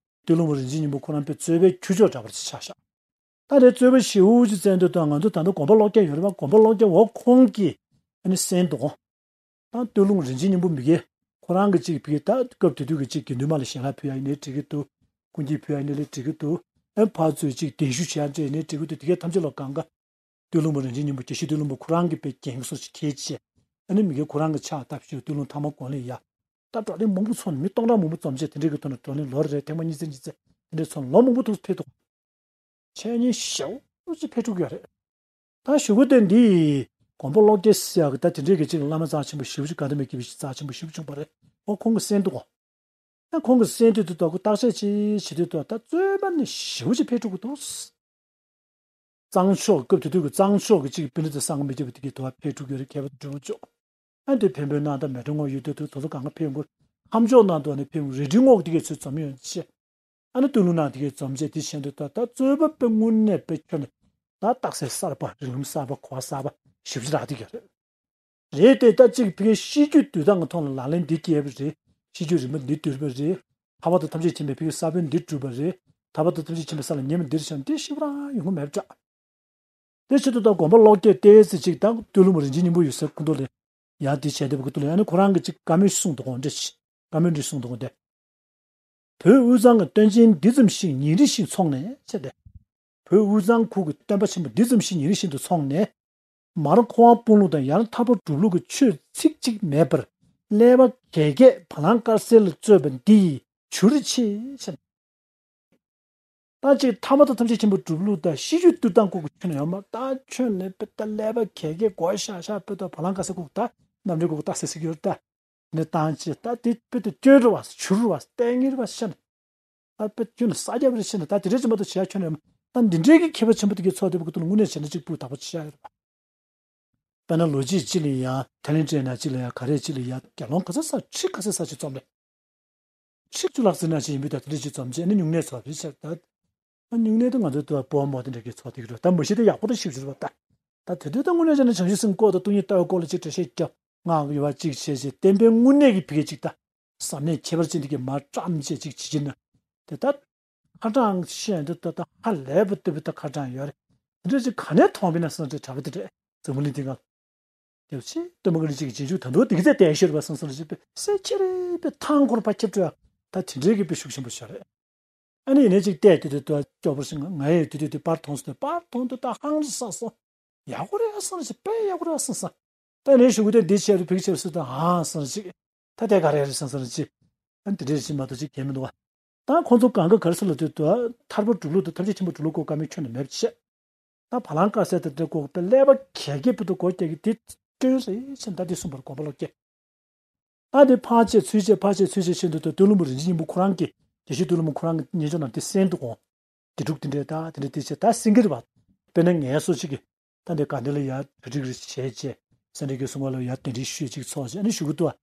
སྟོད་ལུང་པ་རིན་ཆེན་སྙིང་པོ་ཁོ་རང་དཔེ་རྩོད་པའི་ཁྱུ་མཆོག་འདྲ་པོ་ཅིག་ཆགས་ཤག་ད་དེ་རྩོད་པ་ཞེ་པོ་ཅིག་རྩོད་འདུག་ད་ང་ཚོ་ད་ལྟ་དགོན་པ་ལོག་སྐྱ་ཡོད་རེད་པ། དགོན་པ་ལོག་སྐྱ་འོ་ཁོང་གིས་ཨ་ནི་གསན་འདུག་ད་སྟོད་ལུང་རིན་ཆེན་སྙིང་པོ་མི་གའི་ཁོ་རང་གི་ཅིག་ཕ་གི་ད་སྐབས་དེ་དུས་ཀྱི་ཅིག་དགེ་འདུན་མ་ལ་ཞལ་ལག་ཕུལ་ཡ་ཡིན་ནའི་འགྲིག་གི་འདུག་སྐུ་འགྱེད་ཕུལ་ཡ་ཡིན་ནའི་འགྲིག་གི་འདུག་ཨ་ཕར་ཚུར་ཅིག་གདན་ཞུ་བྱེད་ཡ་འདྲ་ཡིན་ནའི་འགྲིག་གི་འདུག་དེ་གའི་ཐམས་ཅད་ལ་གང་ག་སྟོད་ལུང་པ་རིན་ཆེན་སྙིང་པོ། དགེ་བཤེས་སྟོད་ལུང་པ་ཁོ་རང་གིས་དཔེ་འགན་སོ་ཅིག་འཁྱེར་བྱས། ཨ་ནི་མི་གའི་ཁོ་རང་གི་ཕྱག་བཏབ་ཞུ། སྟོད་ལུང་ཐང་མ་དགོན་ལ་ཡ། ད་བགྲོ་གླེང་མང་པོ་ཚོགས་ནས་མི་སྟོང་ཕྲག་མང་པོ་འཛོམས་བྱས། དེ་འདྲའི་གི་ཐོག་ནས་བགྲོ་གླེང་ལོ་རེ་ཐེངས་མ་གཉིས་ཚེ་གཉིས་ཚེ་དེ་འདྲའི་ཚོགས་ནས་ལོ་མང་པོ་ཐུགས་ཕེབས་འདུག་འཆད་ཉན་ཞེ་པོ་ཅིག་ཕེབས་འགྲོ་གི་ཡོད་རེད། ད་གཞུག་གུ་དེ་འདི་དགོན་པ་ལོག་སྐྱ་ཟེར་ཡག་གི་ད་དེ་འདྲའི་གི་ཅིག་བླ་མ་རྩ་ཆེན་པོ་ཞེ་པོ་ཅིག། དགའ་ལྡན་མའི་དགེ་བའི་བཤེས་རྩ་ཆེན་པོ་ཞེ་པོ་ཅིག་བྱུང་བ་རེད། འོ་ཁོང་གིས་གསན་འདུག་གོ། ཨ་ཁོང་གིས་གསན་དུས་དེ་ད་ཁོ་བརྟག་དཔྱད་ཅིག་བྱེད་དུས་ད་རྩོད་པ་ནི་ཞེ་པོ་ཅིག་ཕེབས་འགྲོ་གི་འདུག་གཙང་ཕྱོགས། སྐབས་དེ་དུས་ཀྱི་གཙང་ཕྱོགས་ཀྱི་ཅིག་པཎྜི་ཏ་སངས་རྒྱས་མི་བརྒྱ་པ་དེ་གའི་དུ་བ་ཕེབས་འགྲོ་གི་རེད། མཁས་པ་དང་འབྲེལ་བ་ཅོག་ཨ་འདི་འཕན་པོའི་ནང་དང་མལ་གྲོ་ངོགས་ཡོད་དུས་དུ་དོ་དོ་གང་ག་ཕེབས་དགོས། ཁམས་ཕྱོགས་ནང་དུ་ནི་ཕེབས། རལ་གྲིའི་ངོགས་དེ་གའི་ཚུར་འཛོམས་ཡོང་བྱས། ཨ་ནི་སྟོད་ལུང་ནང་དེ་གའི་འཛོམས་བྱས། དེ་བྱས་འདུག་ད་ད་རྩོད་པ་དཔེ་དངོས་གནས་དཔེ་ཁྱོན་ནས་ད་རྟགས་གསལ་གསར་པ། རིགས་ལམ་གསར་པ། གོ་བ་གསར་པ་ཞེ་པོ་ཅིག་རག་བསྡད་ཀྱི་རེད། རེད་དེ། ད་ཅིག་ཕ་གིའི་ཤེས་རྒྱུད་འདུལ་སྟངས་ཀྱི་ཐོག་ལ་ལག་ལེན་འདི་བཀལ་བ་རེད། ཤེས་རྒྱུད་རིམ་པ་འདི་བསྡུས་པ་རེད། ཐར་པ་དང་ཐམས་ཅད་མཁྱེན་པའི་ཕ་གིའི་ས་བོན་འདི་བསྒྲུབས་པ་རེད། ཐར་པ་དང་ཐམས་ཅད་མཁྱེན་པའི་ས་ལ་ཉམས་འདིར་བཞག་འདི་ཞིབ་རང་ཡོང་གི་མེད་པ་འདྲ། དེ་ཕྱིར་དུ་ད་དགོན་པ་ལོག་སྐྱེས་ཏེ་ཟེར་ཅིག་ད་སྟོད་ལུང་པ་རིན་ཆེན་སྙིང་པོ་ཡོད་སའི་སྐུ་མདོ་ལ་ཡང་འདི་བྱས་བསྡད་པ་གི་ཐོག་ལ་ཡང་ནི་ཁོ་རང་གིས་ཅིག་བཀའ་མོལ་གསུངས་འདུག་གོ། འདྲ་ཅིག་བཀའ་མོལ་འདི་གསུངས་འདུག་གོ། འདི་བོད་དབུས་གཙང་གི་སྟོན་ཆེན་འདི་ཙམ་ཞིག་ཉིན་རེ་བཞིན་ཚོགས་ནས་བྱས་ཏེ། བོད་དབུས་གཙང་ཁུལ་གྱི་སྟོན་པ་ཆེན་པོ་འདི་ཙམ་ཞིག་ཉིན་རེ་བཞིན་དུ་ཚོགས་ནས། མར་འཁོར་དབང་སྤོ་ལུང་དང་ཡར་ཐར་པ་སྒྲུབ་ལུགས་ཀྱི་ཆོས་ཚིག་གཅིག་མེད་པར་ཀླད་པ་གས་གས་བ་ལང་དཀར་གསལ་ལ་རྩོད་པ་འདི་ཡིས་འགྱུར་ཆེ་ཟེར། ད་ཅིག་ཐར་པ་དང་ཐམས་ཅད་མཁྱེན་པ་སྒྲུབ་ལུགས་དང་ཤེས་རྒྱུད་འདུལ་སྟངས་སྐོར་གྱི་ཆོས་ནི་ཡོད་མ། ད་ཁྱོད་ནི་དཔེ་ད་ཀླད་པ་གས་གས་གོ་ཤ་ཤ་དཔེ་ད་བ་ལང་དཀར་གསལ་སྐོར་ད་རྣམ་འགྲེལ་སྐོར་ད་ཟེར་ཟེར་གྱི་ཡོད་ད། ནི་བཏང་ཅི། ད་དེ་དཔེ་དེ་སྐྱོན་རེད་བ། བྱུར་བ། ལྟས་ངན་རེད་བ་ཤ་ནི། ད་དཔེ་སྐྱོན་ནི་ས་རྒྱབ་རེད་ཤ་ནི། ད་དེ་འདྲའི་ཅི་མ་གཏོགས་བྱེད་ཡ་ཁྱོན་ནས་ཡོད་མ། ད་འདི་འདྲའི་གི་མཁས་པ་ཆེན་པོ་དེ་གའི་ཚོགས་བསྡད་པ་གི་ཐོག་ལ་དངོས་གནས་བྱས་ན་གཅིག་པུ་དག་པོ་བྱེད་ཡ་ཡོད་རེད་བ། དཔེར་ན་ལོ་རྒྱུས་གཅིག་ལ་ཡང་། ཐེ་ལན་ཊེ་ན་གཅིག་ལ་ཡང་། ག་རེ་གཅིག་ལ་ཡང་། དགེ་སློང་ག་ཚོད་ས། ཁྲི་ག་ཚོད་ས་ཅིག་འཛོམས་ནས། ཁྲི་བཅུ་ལྷག་ཟིན་ན་ཅིག་ཡིན་པའི་ད་དེ་འདྲ་ཅིག་འཛོམས་བྱས་ནས་སྨྱུང་གནས་ཚོགས་རེད་ཟེར་ད། སྨྱུང་གནས་དེ་ང་ཚོའི་དུ་བ་སྤོ་བ་མོ་དེ་འདྲ་གི་ཚོགས་དེ་གི་འགྲོ། ད་མ་གཞི་དེ་ཡག་པོ་དང་ཞིབ་ཞིབ་རེད་བ་ད། ད་དེ་དུས་ད་དངོས་གནས་བྱས་ན་བྱང་ཆུབ་སེམས་སྐོར་དང་སྟོང་ཉིད་ལྟ་བའི་སྐོར་ལ་ཅིག་འགྲེལ་བཤད་རྒྱབ། སྔགས་ཀྱི་ཡོལ་བ་གཅིག་བྱས་བྱས། བསྟན་པའི་དངོས་གནས་ཀྱི་ཕ་གི་ཅིག་ད། ཟབ་གནད་ཁྱད་པར་ཅན་དེ་གི་མར་བཀྲམ་བྱས་ཅིག་བྱེད་ཀྱི་ན། དེ་ད་ཁ་གྲངས་བཤད་འདི་ད་ད་ཧ་ལས་པ་ལྟ་བུ་ད་ཁ་གྲངས་ཡོད་རེད། དེ་འདྲ་ཅིག་ག་ནས་མཐོང་བ་ཡིན་ན་བསམ་བྱས་གྲྭ་པ་དེ་འདྲ་འཛམ་བུ་གླིང་འདི་ང་། དེ་ཕྱིན་སྟོན་པ་སྔ་རིས་ཅིག་གི་རྗེས་འཇུག་ད་དུང་དེ་གི་ཚད་ལྡན་ཤོར་བ་སང་སང་རེ་ཅིག་པས་སེ་ཁྱེར་པས་ཐང་འཁོར་པ་ཁྱབ་འགྲོ་ཡ། ད་དེ་འདྲའི་གི་དཔེ་ཤུགས་ཆེན་པོ་ཤོར་རེད། ཨ་ནི་ཡིན་ནའི་ཅིག་བལྟས་དེ་དུས་དུ་སྐྱོ་པོ་ཞིག་ང་ཡི་དུས་དུས་དུ་པར་མཐོང་སོང་དུས་པར་མཐོང་དུས་ད་ཧང་རི་ས་སོང་། ཡག་པོ་རེད་བསམ་ཞིག་དཔེ་ཡག་པོ་རེད་བསམ་སོང་། ད་ནས་ཞུ་གི་དེ་འདི་བྱས་རུ་ཕིག་བྱས་སུ་ད་ཧང་སོང་ཞིག་ད་དེ་ག་རེ་རེད་བསམ་སོང་ཞིག་ཨ་ནི་དེ་འདྲས་ཞིག་མ་གཏོགས་ཅིག་གལ་མི་འདུག་བ། ད་ཁོང་ཚོ་གང་ག་གར་སོང་ལ་དུས་དུ་ཐར་པ་དྲུག་ལུགས་དང་ཐབས་ཤེས་ཆེན་པོ་དྲུག་ལུགས་སྐོར་བཀའ་མོལ་ཁྱོན་ནས་མེད་པ་བྱས། ད་བ་ལང་དཀར་ཟེར་དེ་འདྲ་སྐོར་དཔེ་ཀླད་པ་གས་གས་པོ་དུ་སྒོ་རྒྱག་གི་དེ་སྐྱོན་རེད་ཕྱིན་ད་དེ་གསུངས་པར་དགོངས་པ་ལོག་སྐྱེ། ད་དེ་ཕར་ཆེ་ཚུར་ཆེ་ཕར་ཆེ་ཚུར་ཆེ་ཕྱིན་དུས་དུ་སྟོད་ལུང་པ་རིན་ཆེན་སྙིང་པོ་ཁོ་རང་གི་རྒྱལ་སྤྱིའི་སྟོད་ལུང་པ་ཁོ་རང་གི་སྙན་ཅོག་ནང་དེ་གསན་འདུག་གོ། དགེ་ཕྲུག་དེ་འདྲས་ད་དེ་འདྲས་དེ་བྱས་ད་སེང་གེ་རེད་པ། དཔེར་ན་ངལ་གསོ་ཅིག་གི་ད་འདི་དགའ་ལྡན་ལ་ཡར་གྲ་སྒྲིག་རེ་བྱས་བྱས་སེང་གེ་གི་གསུང་བ་ལ་ཡར་གདན་འདྲེན་ཞུས་ཅིག་ཚོགས་བྱས་ཨ་ནི་ཞུ་གི་འདུག་ཨ།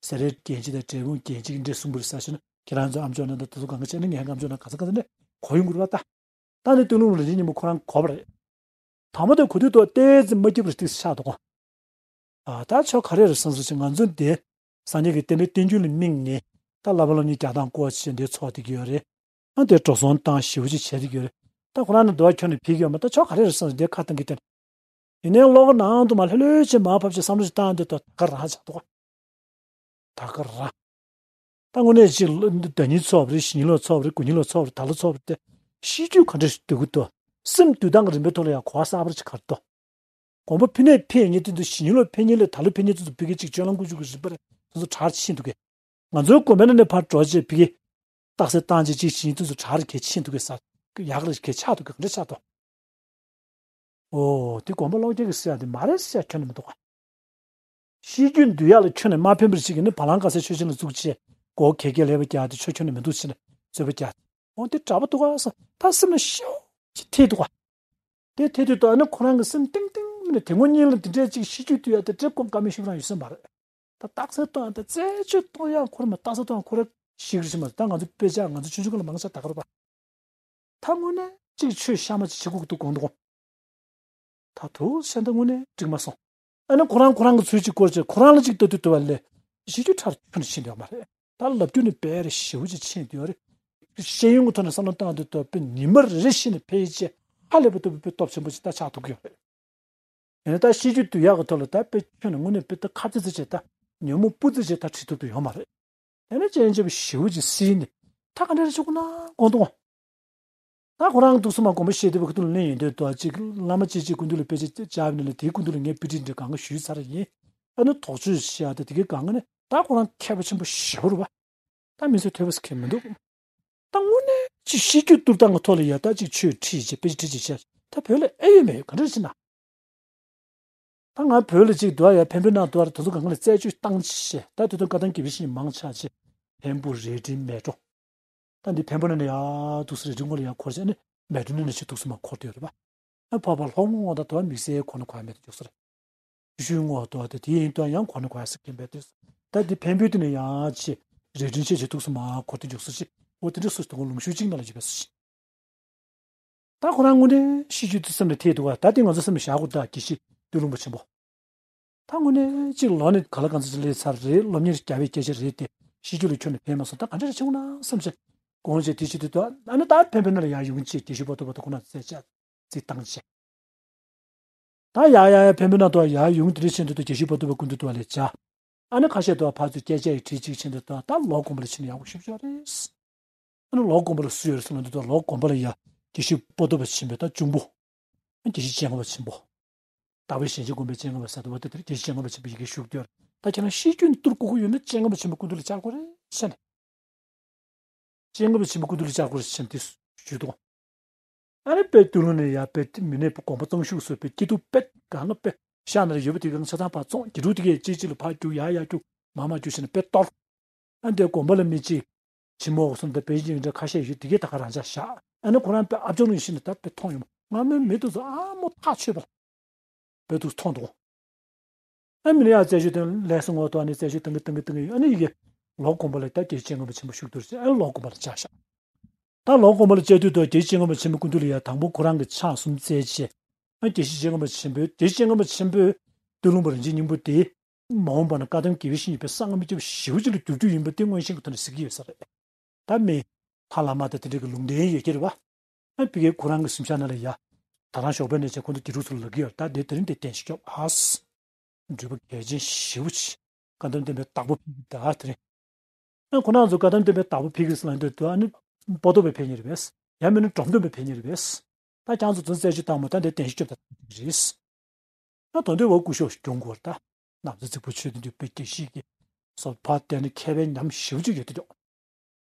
ཟས་རིགས་རྒྱན་གཅིག་དང་འབྲས་སྤུངས་རྒྱན་གཅིག་འདྲས་གསུང་བ་རེད་ཟེར་ཞེ་ན་ཁྱེད་རང་ཚོ་ཨ་མཆོག་ནང་དང་དེ་ཚོ་གང་ག་བྱས་ན་ངའི་ཨ་མཆོག་ནང་ག་ཚོད་ག་ཚོད་ནས་གོ་ཡོང་གི་རེད་པ་ད། ད་ནི་སྟོད་ལུང་རིན་ཆེན་སྙིང་པོ་ཁོ་རང་གོ་བ་རེད། དང་པོ་དེ་གོ་དུས་དུ་ཏོག་ཙམ་མ་སྐྱིད་པ་རེ་ཏོག་ཙམ་ཆགས་འདུག་གོ། ཨ་ད་ཆོ་ག་རེ་རེད་བསམ་སོང་ཅིག་ང་ཚོ་འདི་སངས་རྒྱས་ཀྱི་བསྟན་པའི་བསྟན་རྒྱུན་ལ་དམིགས་ནས་ད་བསླབ་པ་སློབ་གཉེར་རྒྱག་སྟངས་སྐོར་ཅིག་འདི་ཚོགས་བསྡད་ཀྱི་ཡོད་རེད། ཨ་འདི་འགྲོ་སོང་བཏང་ཞེ་པོ་ཅིག་བྱས་བསྡད་ཀྱི་ཡོད་རེད། ད་ཁོ་རང་ནི་འདུག་ཁྱོན་ནས་ཕེབས་ཀྱི་ཡོད་མ་ད་ཆོ་ག་རེ་རེད་བསམ་སོང་འདི་ཁ་བཏང་གི་བསྟན། ཡིན་ནའི་བློ་ཁ་ནང་དུ་མ་ལྷོད་ལྷོད་བྱས་མར་ཕབ་བྱས་བསམ་བློ་ཞིག་བཏང་འདི་ད་ད་ག་རང་ཆགས་འདུག་ག། ད་ག་རང་། ད་དངོས་གནས་ཅིག་ཟླ་ཉིན་ཚོགས་པ་རེད་གཞེས་ཉིན་ལ་ཚོགས་པ་རེད་དགུ་ཉིན་ལ་ཚོགས་པ་རེད་ཟླ་ལ་ཚོགས་པ་རེད་དེ་ཤེས་རྒྱུད་ག་འདྲ་ཞིག་འདུག་གི་འདུག་སེམས་འདུལ་སྟངས་ཀྱི་རིམ་པའི་ཐོག་ལ་ཡང་གོ་བ་གསར་པ་ཅིག་ག་རེ་འདུག་དགོན་པ་ཕུ་ནས་ཕེབས་ཉིན་དེ་ཚོ་གཞེས་ཉིན་ལ་ཕེབས་ཉིན་ལ་ད་ལོ་ཕེབས་ཉིན་དེ་ཚོ་ཕ་གི་ཅིག་སྤྱོད་ལམ་ཀུན་སྤྱོད་ཀྱི་རིམ་པ་རེད་དེ་ཚོ་གྲགས་ཆེན་འདུག་གས། ང་ཚོའི་དགོན་པའི་ནང་ནས་ཕར་འགྲོ་བྱས་ཕ་གི་རྟགས་གསལ་བཏང་བྱས་ཅིག་གཞེས་ཉིན་དེ་ཚོ་གྲགས་རེ་གལ་ཆེན་འདུག་གས་ཟེར་ཡག་རེ་གལ་ཆགས་འདུག་གས་ག་འདྲ་ཆགས་འདུག་འོ་དེ་དགོན་པ་ལོག་རྒྱག་གི་ཟེར་ཡ་དེ་མ་རེད་ཟེར་ཡ་ཁྱོན་ནས་མི་འདུག་ག། ཤེས་རྒྱུད་འདུལ་ཡག་ལ་ཁྱོན་ནས་མ་ཕན་པར་ཅིག་ནི་བ་ལང་དཀར་ཟས་ཆོས་ཅན་ལ་བཙུགས་བྱས་སྒོ་གས་གས་ལེགས་པ་རྒྱག་དེ་ཆོས་ཁྱོན་ནས་མི་འདུག་ཕྱིན་ན་རྩོད་པ་རྒྱག་འོ་དེ་དྲག་པོ་འདུག་ག་ཟེར་ད་སེམས་ལ་ཤེའུ་ཅིག་ཐེབས་འདུག་ག། དེ་ཐེབས་དུས་ད་ནི་ཁོ་རང་གི་སེམས་གཏིང་གཏིང་མིན་ནས་དེ་སྔོན་གཉིས་ལ་དེ་འདྲའི་ཅིག་ཤེས་རྒྱུད་འདུལ་ཡག་དེ་འདྲའི་གོམས་དཀའ་མོ་ཞིག་རང་ཡོད་ས་མ་རེད། ད་རྟགས་གསལ་གཏོང་ཡག་དང་རྩད་གཅོད་གཏོང་ཡག་ཁོ་རང་མ་རྟགས་གསལ་གཏོང་ཡག་ཁོ་རང་ཤེས་ཀྱི་རེད་ཤེས་མ་རེད་ད་ང་ཚོ་དཔེ་ཆ་ང་ཚོ་ཆུང་ཆུང་སྒང་ལ་མང་ཆེ་ད་ག་རེད་པ། ད་དངོས་གནས་གཅིག་ཆོས་གཤའ་མ་ཅིག་བྱེད་དགོས་ཀྱི་འདུག་དགོངས་འདུག་ད་དུ་བཤད་ན་དངོས་གནས་འགྲིག་མ་སོང་། ཨ་ནི་ཁོ་རང་ཁོ་རང་གི་ཚུལ་གཅིག་སྐོར་བྱས་ཁོ་རང་ལ་གཅིག་ལྟ་དུས་ལྟ་བ་ལས་གཞི་རྒྱུ་ཕྲ་རུ་ཁྱོན་ནས་ཕྱིན་ཡོད་མ་རེད། ད་ལབ་རྒྱུ་ནི་དཔེ་རེ་ཞེ་པོ་ཅིག་ཕྱིན་ཡོད་རེད། ཤེས་ཡོན་གྱི་ཐོག་ནས་བསམ་བློ་བཏང་དུས་ལྟ་བུ་ཉི་མ་རེ་རེ་བཞིན་ནས་འཕེལ་རྒྱས་ཧ་ལས་པ་ལྟ་བུ་དཔེ་སྟོབས་ཆེན་པོ་ཅིག་ད་ཆགས་ཐུབ་ཀྱི་ཡོད་རེད། ཡིན་ན་ད་ཤེས་རྒྱུད་འདུལ་ཡག་གི་ཐོག་ལ་ད་དཔེ་ཁྱོན་ནས་དངོས་གནས་དཔེ་ད་ཁ་ཙི་ཙི་བྱས་ད་ཉོན་མོངས་སྤུ་ཙི་བྱས་ད་ཁྲིད་ཐུབ་ཀྱི་ཡོད་མ་རེད། དེ་ནས་སྤྱན་ཆབ་ཞེ་པོ་ཅིག་བསིལ་ནས་ད་ག་འདྲ་རེ་བྱེད་དགོས་ན་དགོངས་དགོངས། ད་ཁོ་རང་འདུག་སེ་མར་དགོངས་པ་བཞེས་བསྡད་པའི་སྐུ་མདུན་ལ་སླེབས་ཡོང་དུས་ད་ཅིག་བླ་མ་གཅིག་གཅིག་སྐུ་མདུན་ལ་དཔེ་ཆ་བཅར་བ་ནས་ལ་དེའི་སྐུ་མདུན་ལ་ངས་དཔེ་ཁྲིད་འདྲ་གང་ག་ཞུས་ཚར་ཡིན། ཨ་ནི་དོགས་གཅོད་བྱས་ཡག་ད་དེ་གའི་སྒང་ག་ནས་ད་ཁོ་རང་མཁས་པ་ཆེན་པོ་ཞེ་པོ་རེད་པ། ད་མི་ཚོས་ཐོས་པ་ཟེར་མཁན་མི་འདུག་ད་དངོས་གནས་ཅིག་ཤེས་རྒྱུད་གཏོར་སྟངས་ཀྱི་ཐོག་ལ་ཡ་ད་ཅིག་ཆོས་ཁྲིད་བྱས་དཔེ་ཆ་ཁྲིད་བྱས་བྱས་ད་བོད་ལ་ཨེ་ཡོད་མེད་ཡོད་ག་འདྲ་ཞིག་ན། ད་ང་བོད་ལ་ཅིག་འདུག་ཡ་འཕན་པོའི་ནང་འདུག་ཡ་དེ་ཚོ་གང་ག་ལ་རྩད་གཅོད་བཏང་བྱས་ད་དེ་དོན་བཀའ་གདམས་དགེ་བའི་བཤེས་གཉེན་མང་ཆགས་བྱས་འཕན་པོ་རྭ་སྒྲེང་མལ་གྲོ། ད་འདི་འཕན་པོ་ནས་ནས་ཡར་འདུག་སེ་རྭ་སྒྲེང་ངོས་ལ་ཡར་འཁོར་བྱས་ནས་མལ་གྲོ་ནས་ནས་ཅིག་འདུག་སེ་མར་འཁོར་དུ་ཡོད་རེད་པ། ཨ་བར་བར་ལྷོ་ངོས་ད་དུ་དམིགས་བསལ་འཁོར་ནས་གོ་ཡ་མེད་དུ་འཇུག་ས་རེད། ཆུ་ཤུལ་ངོས་དུ་དེ་དེ་ཡིན་དུ་ཡང་འཁོར་ནས་གོ་ཡ་ཟེར་མཁན་མེད་དུས། ད་འདི་འཕན་པོའི་དུས་ནས་ཡང་ཅི་རྭ་སྒྲེང་ཆེ་ཆེ་འདུག་སེ་མར་འཁོར་དུ་འཇུག་ས་ཅི་འོ་དེ་འདྲ་སུ་དང་པོ་ལུང་ཤུལ་གཅིག་ནང་ལ་ཡོད་པའི་སུ་ཞིག་ད་ཁོ་རང་དངོས་གནས་ཤེས་རྒྱུད་དེ་སེམས་ལ་ཐེབས་འདུག་ག་ད་དེ་ང་ཚོ་སེམས་ལ་བཞག་དགོས་ད་དགེ་བཤེས་སྟོད་ལུང་པ་ཆེན་པོ། ད་དངོས་གནས་གཅིག་ལོ་ནི་ག་ལ་གང་ཚོད་ཅིག་སླེབས་ཚར་རེད། སློབ་གཉེར་རྒྱབ་པའི་སྐད་ཆ་རེད་དེ་ཤེས་རྒྱུད་ལ་ཁྱོན་ནས་ཕན་མ་སོང་། ད་ག་འདྲ་རེ་བྱེད་དགོས་ན་བསམ་བྱས་དགོངས་བྱས་དེ་བྱེད་དུས་ད་ཨ་ནི་ད་འཕན་པོའི་ནང་ལ་ཡར་ཡོང་བྱས་དགེ་བཤེས་པོ་ཏོ་པོ་ཏོ་ཁོ་ན་རྩེ་བཅག་རྩིས་བཏང་བྱས། ད་ཡར་ཡར་ཡར་འཕན་པོའི་ནང་དུ་ཡར་ཡོང་དེ་འདྲ་བྱེད་དུས་དུ་དགེ་བཤེས་པོ་ཏོ་པོ་སྐུ་མདུན་དུ་ལ་བྱ། ཨ་ནི་ཁ་ཤས་དུ་ཕར་ཚུར་སྐད་ཆ་ཡི་དྲིས་གཅིག་བྱེད་དུས་ད་ད་ལོ་དགོན་པ་ལ་ཕྱིན་ན་ཡག་པོ་ཞེ་པོ་ཅིག་རེད། ཨ་ནི་ལོ་དགོན་པ་ལ་སུ་ཡོད་རེད་ཟེར་ན་འདི་དུ་ལོ་དགོན་པ་ལ་ཡ་དགེ་བཤེས་པོ་ཏོ་པོ་ཆེན་པོ་ད་གཅུང་པོ། ཨ་དགེ་བཤེས་སྤྱན་སྔ་པ་ཆེན་པོ། དག་པའི་ཞིང་ཆེན་དགོན་པའི་སྤྱན་སྔ་པ་ཟེར་དུ་བ་དེ་དེར་དགེ་བཤེས་སྤྱན་སྔ་པ་ཆེན་པོ་ཡི་གེ་བཞུགས་དུས་ད་ཁྱེད་རང་ཤེས་རྒྱུད་གཏོར་དགོས་ཀྱི་ཡོད་ན་སྤྱན་སྔ་པ་ཆེན་པོ་སྐུ་མདུན་ལ་བཅར་དགོས་རེད་ཟེར་ནས། སྤྱན་སྔ་པ་ཆེན་པོ་སྐུ་མདུན་ལ་བཅར་དགོས་རེད་ཟེར་ནས་དེ་ཞུས་འདུག་ཨ་ནི་དཔེ་སྟོད་ལུང་ནས་ཡར་དཔེ་མི་ནས་དགོན་པ་གཙང་ཤུག་སོགས་དཔེ་སྐྱིད་སྡུག་དཔེ་གང་ལ་དཔེ་ཤག་ན་རེ་ཡོད་པ་དེ་གང་ཆ་ཚང་ཕར་བཙོང་དགེ་ཕྲུག་དེ་གས་གཅིག་གཅིག་ལ་ཕར་རྒྱུག་ཡར་ཡར་རྒྱུག་མར་མར་རྒྱུག་བྱས་ནས་དཔེ་གཏོར། ཨ་འདི་དགོན་པ་ལ་མི་གཅིག་ཇི་མོ་གསུམ་དང་དཔེ་ཅིག་འདྲ་ཁ་ཤས་ཡོད་དེ་གས་ད་ག་རང་ཅག་བཞག་ཨ་ནི་ཁོ་རང་དཔེ་ཨ་ཅོག་ནང་བཞིན་ད་དཔེ་མཐོང་ཡོང་སྔ་མོའི་མི་དེ་ཚོ་ཨ་མོ་ཐག་ཆོད་པ་ལ། བོད་དུ་མཐོང་འདུག་ཨ་མི་ལ་ཡང་རྩད་གཅོད་དང་ལས་སུ་ངོ་ཐོག་ནས་རྩད་གཅོད་བཏང་གི་བཏང་གི་བཏང་གི་ཡོད། ཨ་ནི་ཡི་གེ་ལོ་དགོན་པ་ལ་ད་དགེ་བཤེས་སྤྱན་སྔ་པ་ཆེན་པོ་བཞུགས་འདུག་ཟེར། ཨ་ལོ་དགོན་པ་ལ་བཅར་ཤག་ད་ལོ་དགོན་པ་ལ་བཅར་དུས་ད་དགེ་བཤེས་སྤྱན་སྔ་པ་ཆེན་པོ་སྐུ་མདུན་ལ་ཡང་དང་པོ་ཁོ་རང་གི་ཕྱག་གསུམ་བཙལ་བྱས། ཨ་དགེ་བཤེས་སྤྱན་སྔ་པ་ཆེན་པོས་དགེ་བཤེས་སྤྱན་སྔ་པ་ཆེན་པོས་སྟོད་ལུང་པ་རིན་ཆེན་སྙིང་པོ་དེ་མ་འོངས་པ་ན་བཀའ་གདམས་དགེ་བའི་བཤེས་གཉེན་པའི་གསང་སྔགས་མི་སྐྱོབ་ཞེ་པོ་ཅིག་ལ་བསྒྱུར་རྒྱུ་ཡིན་པ་དེ་མངོན་ཤེས་ཀྱི་ཐོག་ནས་གཟིགས་ཀྱི་ཡོད་ས་རེད། ད་མི་ལྷ་བླ་མ་དང་དེ་འདྲ་གི་ལུང་བསྟན་ཡོད་ཀྱི་རེད་བ། ཨ་ཕ་གིའི་ཁོ་རང་གི་གཟིམ་ཤག་ནང་ལ་ཡ། ད་རང་ཞོགས་པ་ནས་བྱས་ཁོང་ཚོ་དགེ་ཕྲུག་ཚོ་ལ་ལབ་ཀྱི་ཡོད་རེད། ད་དེ་དེ་རིང་དེ་གདན་ཞིག་སྐྱོབས་ཨ། འགྲུལ་པ་གལ་ཆེན་ཞེ་པོ་ཅིག་བཀའ་གདམས་བསྟན་པའི་བདག་པོ་ཕ་གི་ད་དེ་རིང་། ཨ་ཁོ་རང་ཚོ་བཀའ་གདམས་བསྟན་པའི་བདག་པོ་ཕ་གི་ཟེར་ལབ་དུས་ད་ཨ་ནི་ པོ་ཏོ་བའི་ཕན་ཡིན་རེད་པས། ཡང་མིན་ན་འབྲོམ་སྟོན་པའི་ཕན་ཡིན་རེད་པས། ད་ཁྱང་ཚོ་ཚོ་རྩད་གཅོད་བཏང་མ་ད་འདི་བདེན་ཤི་སྐྱོབ་ད་རེད། ད་དོན་དུ་བ་སྐུ་ཞབས་སྐྱོང་དགོས་ད། ནམ་ཚེ་ཚིག་པོ་ཆོས་དོན་དུ་པའི་དགེ་བཤེས་ཀྱི་སོ་ཕ་དེ་ནི་མཁས་པའི་ཉམས་ཞིབ་ཅིག་ཡོད་དུ་འཇོག་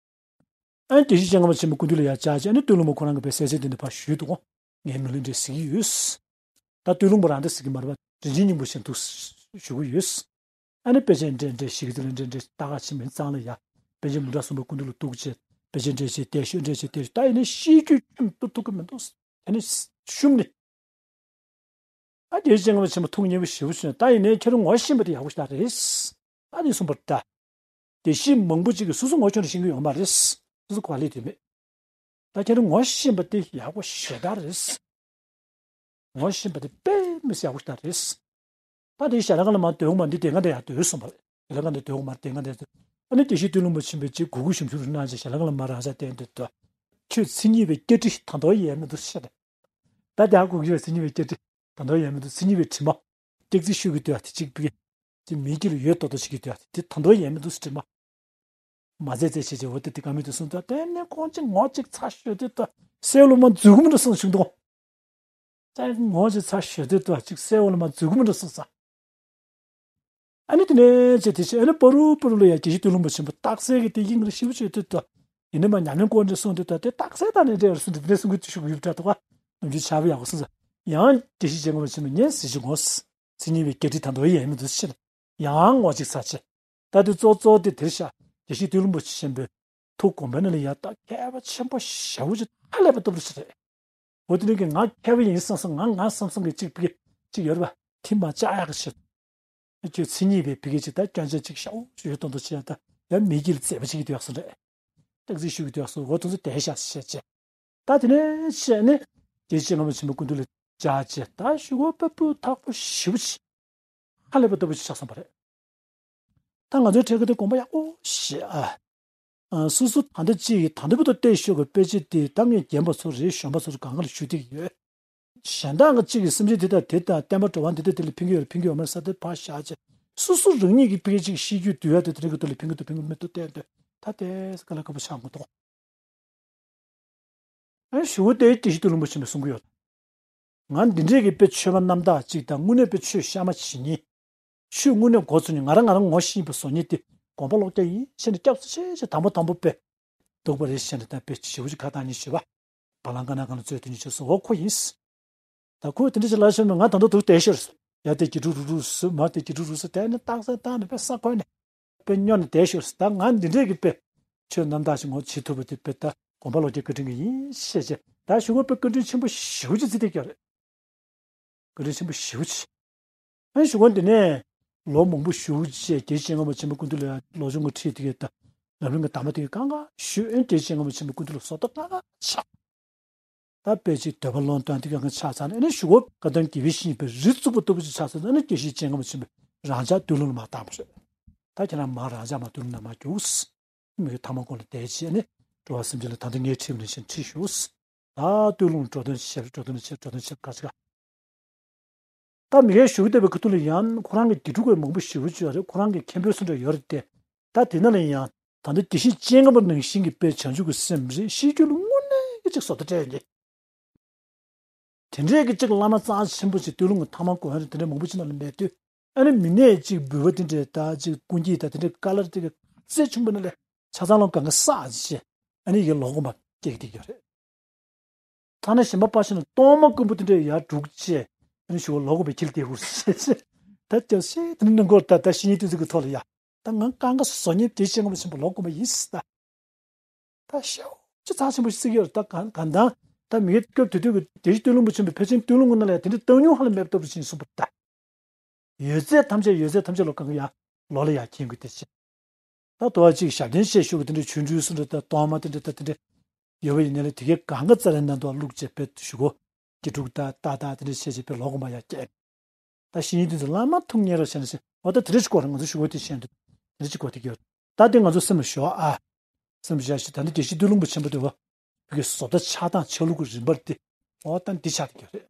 ཨ་ནི་དགེ་བཤེས་སྤྱན་སྔ་མ་ཆེན་པོ་སྐུ་མདུན་ལ་ཡར་བཅར་བྱས་ཨ་ནི་སྟོད་ལུང་པ་ཁོ་རང་གི་པའི་གསལ་བཤད་དེ་འདི་ཕར་ཞུས་འདུག་ངས་མི་ལུས་འདྲེ་ཟེར་གྱི་ཡོད། ད་སྟོད་ལུང་པ་རང་འདྲ་ཟེར་གྱི་མ་རེད་པ། རིན་ཆེན་སྙིང་པོ་ཞིག་འདུག་ཞུ་གི་ཡོད། ཨ་ནི་དཔེ་ཆ་འདྲེ་འདྲེ་ཞིག་གི་ལ་འདྲེ་འདྲེ་ལྟ་ག་ཕྱིན་མིན་གཙང་ལ་ཡ། དཔེ་ཆ་མུ་འདྲ་གསུམ་པ་སྐུ་མདུན་ལ་གཏུགས་བྱས་དཔེ་ཆ་འདྲེ་བྱས་བལྟས་ཤོག་འདྲེ་བྱས་བལྟས་ཤོག་ད་ཡིན་ནའི་ཤེས་རྒྱུད་ཁྱོན་ཏུ་ཐུག་གི་མི་འདུག་དེ་ནི་ཤུམ་ནི། ཨ་དགེ་བཤེས་སྤྱན་སྔ་མ་ཆེན་པོ་ཐུགས་མཉེས་པོ་ཞེ་པོ་བྱུང་། ད་ཡིན་ནའི་ཁྱེད་རང་ངོ་ཤེས་པ་དེ་ཡག་པོ་ཞེ་དྲག་རེད། ཨ་ནི་གསུངས་པ་འདྲ། དགེ་བཤེས་མང་པོ་ཅིག་གིས་སོ་སོ་ངོ་ཆུང་དུ་ཤེས་ཀྱི་ཡོད་མ་རེད། སོ་སོ་གོ་བ་ལེན་ཐུབ་མེད། ད་ཁྱེད་རང་ངོ་ཤེས་པ་དེ་ཡག་པོ་ཞེ་དྲག་རེད། ངོ་ཤེས་པ་དེ་དཔེ་མི་སྲིད་ཡག་པོ་ཞེ་དྲག་རེད། ད་དེ་ཞལ་ལག་ལ་མར་སྡོད་འོང་མ་འདི་དེ་ག་འདྲ་ཡག་སྡོད་གསུངས་པ་རེད། ཞལ་ལག་འདི་སྡོད་འོང་མ་དེ་ག་འདྲ་སྡོད། ཨ་ནི་དགེ་བཤེས་སྟོད་ལུང་པ་ཆེན་པོས་ཅིག་གུ་གུ་ཞུམ་ཞུམ་གནང་བྱས་ཞལ་ལག་ལ་མར་རང་ཤག་བསྟན་འདུག་ད་ཁྱོད་མཚན་ཉིད་པའི་སྐྱ་ཁྲི་ད་དོ་ཡས་མི་འདུག་ཤག་ད་དེ་ཧ་གོ་གི་ཡོད། མཚན་ཉིད་པའི་སྐྱ་ཁྲི་ད་དོ་ཡས་མི་འདུག་མཚན་ཉིད་པའི་དྲི་མ་སྐྱག་རྫུན་ཤོད་ཀྱི་འདུག་ཨ། དེ་གཅིག་པུ་གི་དེ་མིའི་དཀྱིལ་ལ་ཡོད་ཏོག་ཏོ་ཞིག་གི་འདུག་ཨ། དེ་ད་དོ་ཡས་མི་འདུག་དྲི་མ། མ་ཟད་ཚེ་ཆེ་ཆེ་འོ་དེ་དེ་ཀ་མི་དུ་སོང་ཙང་དེ་ནས་ཁོང་ཅིག་ངོ་ཅིག་ཚ་ཤོད་དེ་ད་སེ་ལོ་མ་འཛུལ་གི་མི་འདུག་སོང་བྱུང་འདུག་ཅིག་ངོ་ཅིག་ཚ་ཤོད་དེ་ད་ཅིག་སེ་ལོ་མ་འཛུལ་གི་མི་འདུག་སོང་ཙང་། ཨ་ནི་དེ་ནས་ཅེ་དེ་ཅེ་ཨ་ནི་པ་རུ་པ་རུ་ལ་ཡ་དགེ་བཤེས་སྟོད་ལུང་པ་ཆེན་པོ་རྟགས་གསལ་གྱི་དེ་ཡིན་གྱི་ཞིབ་བྱེད་དུས་ད་ཡིན་ནི་མ་ཉམས་ལེན་སྐོར་འདྲ་གསུངས་དུས་ད་དེ་རྟགས་གསལ་ད་ནས་འདྲ་ཡར་གསུངས་དུས་དེ་འདྲ་གསུང་གི་ཤུགས་ཡོད་དྲག་འདུག་ག་ནམ་རྒྱུན་ཆགས་པ་ཡག་པོ་གསུངས་ས། ཡང་དགེ་བཤེས་སྤྱན་སྔ་མ་ཆེན་པོ་ཉན་ཟེར་གྱི་ངོ་། མཚན་ཉིད་པའི་སྐྱ་ཁྲི་ད་དོ་ཡས་མི་འདུག་ཕྱིར། ཡང་ངོ་ཅིག་ཚ་ཆེ། ད་དེ་གཙོ་གཙོ་དེ་དེར་ཤ་དགེ་བཤེས་སྟོད་ལུང་པ་ཆེན་པོའི་ཐུགས་དགོངས་པའི་ནང་ལ་ཡ་ད་མཁས་པ་ཆེན་པོ་ཞེ་པོ་ཅིག་ཧ་ལས་པ་སྟོབས་རེ་ཆེ་རེད། འོ་དེ་ནས་ཀྱི་ང་མཁས་པ་ཡིན་བསམ་བསམ་ང་ང་བསམ་བསམ་གྱི་གཅིག་ཕི་གེ་གཅིག་ཡོད་རེད་པ། ཐིམ་མ་བཅག་ཡག་གི་ཕྱིར། ཁྱོད་མཚན་ཉིད་པའི་ཕི་གེ་ཅིག་ད་སྐྱོན་ཆ་ཅིག་ཤའུ་ཞུ་ཡོད་དོན་དུ་བྱས་ད་ཡང་མི་དཀྱིལ་མཛེས་པ་ཅིག་གི་དུས་སུ་རེད། སྟག་རྩིས་ཤུགས་ཀྱི་དུས་སུ་འོ་དོན་དུ་དེ་ཤ་ཞེས་བྱས། ད་དེ་ནས་བཤད་ནས་དེ་ཕྱིན་སྔ་མ་ཆེན་པོ་སྐུ་མདུན་ལ་བཅར་བྱས་ད་ཞུ་གོ་པ་སྤུ་ཐག་པོ་ཞེ་པོ་ཅིག་ཧ་ལས་པ་ལྟ་བུ་ཅིག་ཆགས་སོང་བ་རེད། ད་ང་ཚོའི་འཕྲད་ཀ་དེ་དགོངས་པ་ཡག་པོ་བཞེས་ཨ། ཨ་སོ་སོ་ད་ལྟ་ཅིག་ད་ལྟ་བུ་དང་བལྟས་ཤོག་གི་དཔེ་ཆ་དེ་ད་ངས་རྒན་པ་ཚོ་རེད་གཞོན་པ་ཚོར་གང་ག་ལ་ཞུ་བསྡད་ཀྱི་ཡོད། གཞན་དག་གི་གཅིག་གི་སེམས་ཅན་དེ་དང་དེ་དང་བསྟན་པ་འགྲོ་བ་འདི་དང་དེ་ལ་ཕན་གྱི་ཡོད་རེད་ཕན་གྱི་ཡོད་མ་རེད་ས་དེ་ཕར་བཞག་བྱས་སོ་སོ་རང་ཉིད་ཀྱི་ཕ་གི་གཅིག་ཤེས་རྒྱུ་དུས་ཡ་དེ་དེ་རིང་གི་དུས་ལ་ཕན་གྱི་འདུག་ཕན་གྱི་མི་འདུག་བལྟས་འདོད་ད་དེ་དཀའ་ལས་ཁག་པོ་ཆགས་མི་འདུག་ཨ་ཞུ་བོ་དེ་དེ་ཞིག་ཏུ་ལུང་པ་ཆེན་པོས་གསུང་གི་ཡོད། ང་འདི་འདྲས་ཀྱི་དཔེ་ཆོས་པ་རྣམ་དག་ཅིག་དང་དངོས་གནས་དཔེ་ཆོས་གཤའ་མ་བྱེད་ཉེན། ཆོས་དངོས་གནས་མགོ་ཚོས་ཉེན་ང་རང་ང་རང་ངོ་ཤེས་པ་བཟོ་ཉེན་དེ་དགོངས་པ་ལོག་རྒྱག་ཡིན་ཞེས་ནས་སྐྱབས་སུ་ཆེ་ཆེ་དང་པོ་དང་པོ་དཔེ། སྡུག་པ་རེད་ཞེས་ནས་ད་དཔེ་ཞེ་བོ་ཅིག་ཁ་བཏང་ཉེན་ཞུས་པ། བ་ལང་ཀ་ན་གང་ལ་རྩོད་དུ་ཉེན་ཆོས་སོ་འོ་ཁོ་ཡིན། ད་ཁོས་དེ་འདྲ་ཞིག་ལབ་ཤོར་ནས་ང་ད་དུང་དུ་བསྡད་ཤོར་སོང་། ཡ་དེ་གྱི་དྲུག་རུག་རུག་སུ་མ་དེ་གྱི་དྲུག་རུག་སུ་དེ་ནི་རྟགས་གསལ་བཏང་ནས་དཔེ་ས་ཁོལ་ནས་དཔེ་སྨྱོ་ནས་བསྡད་ཤོར་སོང་། ད་ང་འདི་འདྲས་ཀྱི་དཔེ་ཆོས་རྣམ་དག་ཞིག་ངོ་བྱེད་ཐུབ་པ་དེ་དཔེ་ད་དགོངས་པ་ལོག་རྒྱག་བཀའ་དྲིན་གྱི་ཡིན་ཤེས་བྱས་ད་ཞུ་བ་དཔེ་བཀའ་དྲིན་ཆེན་པོ་ཞེ་པོ་ཅིག་བརྩི་བསྡད་ཀྱི་རེད། བཀའ་དྲིན་ཆེན་པོ་ཞེ་པོ་ཅིག་ཨ་ཞུ་བ་འདི་ནས་ལོ་མང་པོ་ཞེ་པོ་ཅིག་རྒྱལ་སྤྱན་སྔ་མ་ཆེན་པོ་སྐུ་མདུན་ལ་ལོ་ཆུང་གི་ཁྲིད་དེ་གའི་ད་ལམ་རིམ་གྱི་དམ་པ་དེ་གའི་གང་ག་ཞུ་ཨེ་རྒྱལ་སྤྱན་སྔ་མ་ཆེན་པོ་སྐུ་མདུན་ལ་བཟོ་ལྟ་གང་ག་ཆགས། ད་དཔེ་ཅིག་འདོད་པ་ལོང་སྟོན་དེ་ག་ང་ཆ་ཚང་ནས་ཨ་ནི་ཞུ་བོ་བཀའ་གདམས་དགེ་བའི་བཤེས་གཉེན་པའི་རི་བཙུགས་པ་ལྟ་བུ་ཅིག་ཆ་ཚང་ནས་ཨ་ནི་དགེ་བཤེས་སྤྱན་སྔ་མ་ཆེན་པོས་རང་ཅག་སྟོད་ལུང་ལ་མར་བཏང་བ་རེད། ད་ཁྱེད་རང་མར་རང་ཅག་མར་སྟོད་ལུང་ལ་མར་རྒྱུགས། མི་གི་ཐ་མ་ཀུན་ལ་བསྡད་བྱས་ནས་འགྲོ་བ་སེམས་ཅན་ལ་ད་ལྟ་ངའི་ཁྲིད་ནས་བཞིན་ཁྲིད་ཞུ། ད་སྟོད་ལུང་འགྲོ་དོན་ཆེ་འགྲོ་དོན་ཆེ་འགྲོ་དོན་ཆེ་ག་ཅི་ག་ད་མི་གའི་ཞུ་གི་བསྡད་པའི་ཁ་ཐུག་ལ་ཡང་ཁོ་རང་གི་དགེ་ཕྲུག་གི་མང་པོ་ཞེ་པོ་ཅིག་ཡོད་རེད། ཁོ་རང་གི་མཁན་པོའི་སུ་འདྲ་ཡོད་རེད་དེ། ད་དེ་ན་ལ་ཡང་ད་ལྟ་དགེ་བཤེས་སྤྱན་སྔ་མ་ནང་བཞིན་གྱི་དཔེ་བྱང་ཆུབ་ཀྱི་སེམས་རེད། ཤེས་རྒྱུད་ལ་དངོས་གནས་ཀྱི་ཅིག་བཟོ་ལྟ་སྤྲད་ཀྱི། དེ་འདྲས་ཀྱི་ཅིག་བླ་མ་རྩ་ཆེན་པོ་ཅིག་སྟོད་ལུང་གི་ཐ་མ་གོ་ཡང་རེད་དེ་འདྲས་མང་པོ་ཅིག་ན་ལ་མེད་དུས་ཨ་ནི་མི་ནས་ཅིག་འབུལ་བ་དེ་འདྲས་ད་ཅིག་སྐུ་འགྱེད་ད་དེ་འདྲས་དཀའ་ལས་དེ་ག་ཚད་ཆུང་པོ་ན་ལས་ཆ་ཚང་ལོ་གང་ག་བསགས་ཅིག་ཨ་ནི་ཡི་ལོ་གོ་མ་སྐྱེ་གི་དེ་ཡོད་རེད། ཐ་ན་གཞན་པ་པ་ཞིག་ན་གཏོར་མ་རྐུན་པོ་དེ་འདྲས་ཡར་སྒྲུག་བྱས་ཨ་ནི་ཞུ་བ་ལོ་གོ་བའི་ཁྱིལ་དེ་ཧུར་ཟེར་བྱས་ད་སྐྱབས་སེ་དེ་ནི་གནང་སྐོར་ད་ད་བཤེས་གཉེན་དེ་ཚོ་གི་ཐོག་ལ་ཡ། ད་ང་རྐང་ཁ་བཟོ་མཁན་དེ་ཅི་ངོ་མ་ཆེན་པོ་ལོག་དགོས་པ་ཡིན་སྲིད་ད། ད་ཤའུ་ཅི་ཚང་ཆེན་པོ་ཞིག་བརྩིགས་ཡོད་རེད་ད་གང་གང་ལྟར་ད་མི་སྐབས་དེ་དུས་ཀྱི་དེ་བཞིན་སྟོད་ལུང་པ་ཆེན་པོའི་ཕལ་ཆེར་སྟོད་ལུང་གི་ནང་ལ་ཡང་དེ་འདྲའི་བཏང་མྱོང་ཧ་ལས་མེད་པ་ལྟ་བུ་ཕྱིན་གསུངས་པ་ད། ཡོད་ཚད་ཐམས་ཅད་ཡོད་ཚད་ཐམས་ཅད་ལོ་གང་གི་ཡང་ལོ་ལ་ཡང་མཁྱེན་དགོས་དེ་ཅི། ད་དོ་བ་གཅིག་ཞབས་བརྟན་བཤད་ཤོག་གི་དེ་འདྲའི་ཆོ་འཕྲུལ་སུ་འདྲ་ད་གཏོར་མ་དེ་འདྲ་ད་དེ་འདྲ་ཡོད་པ་ཡིན་ནའི་དེ་གའི་གང་ག་རྩ་རའི་ནང་དུ་བླུགས་བྱས་པའི་ཞུ་གོ་གི་དྲུག་ད་ད་ད་དེ་འདྲ་བཤད་བྱས་པའི་ལོ་གོ་མ་ཡང་སྐྱེས། ད་བཤེས་གཉེན་དེ་ཚོ་བླ་མ་ཐུགས་མཉེས་རོགས་བྱས་ནས་ཟེར་འོ་ད་དེ་འདྲ་ཞིག་གོ་རེད། ང་ཚོ་ཞུ་གོ་དེ་བཤད་འདུག་དེ་འདྲ་ཞིག་གོ་དེ་གི་ཡོད། ད་དེ་ང་ཚོ་སེམས་ལ་ཞོག་ཨ། སེམས་ལ་བཞག་ཞིག་ད་འདི་དགེ་བཤེས་སྟོད་ལུང་པ་ཆེན་པོ་དེ་བ། བོད་ཀྱི་བཟོ་ལྟ་ཆགས་སྟངས་ཆགས་ལུགས་ཀྱི་རིམ་པར་དེ། འོ་ད་འདི་ཆགས་དེ་གི་རེད།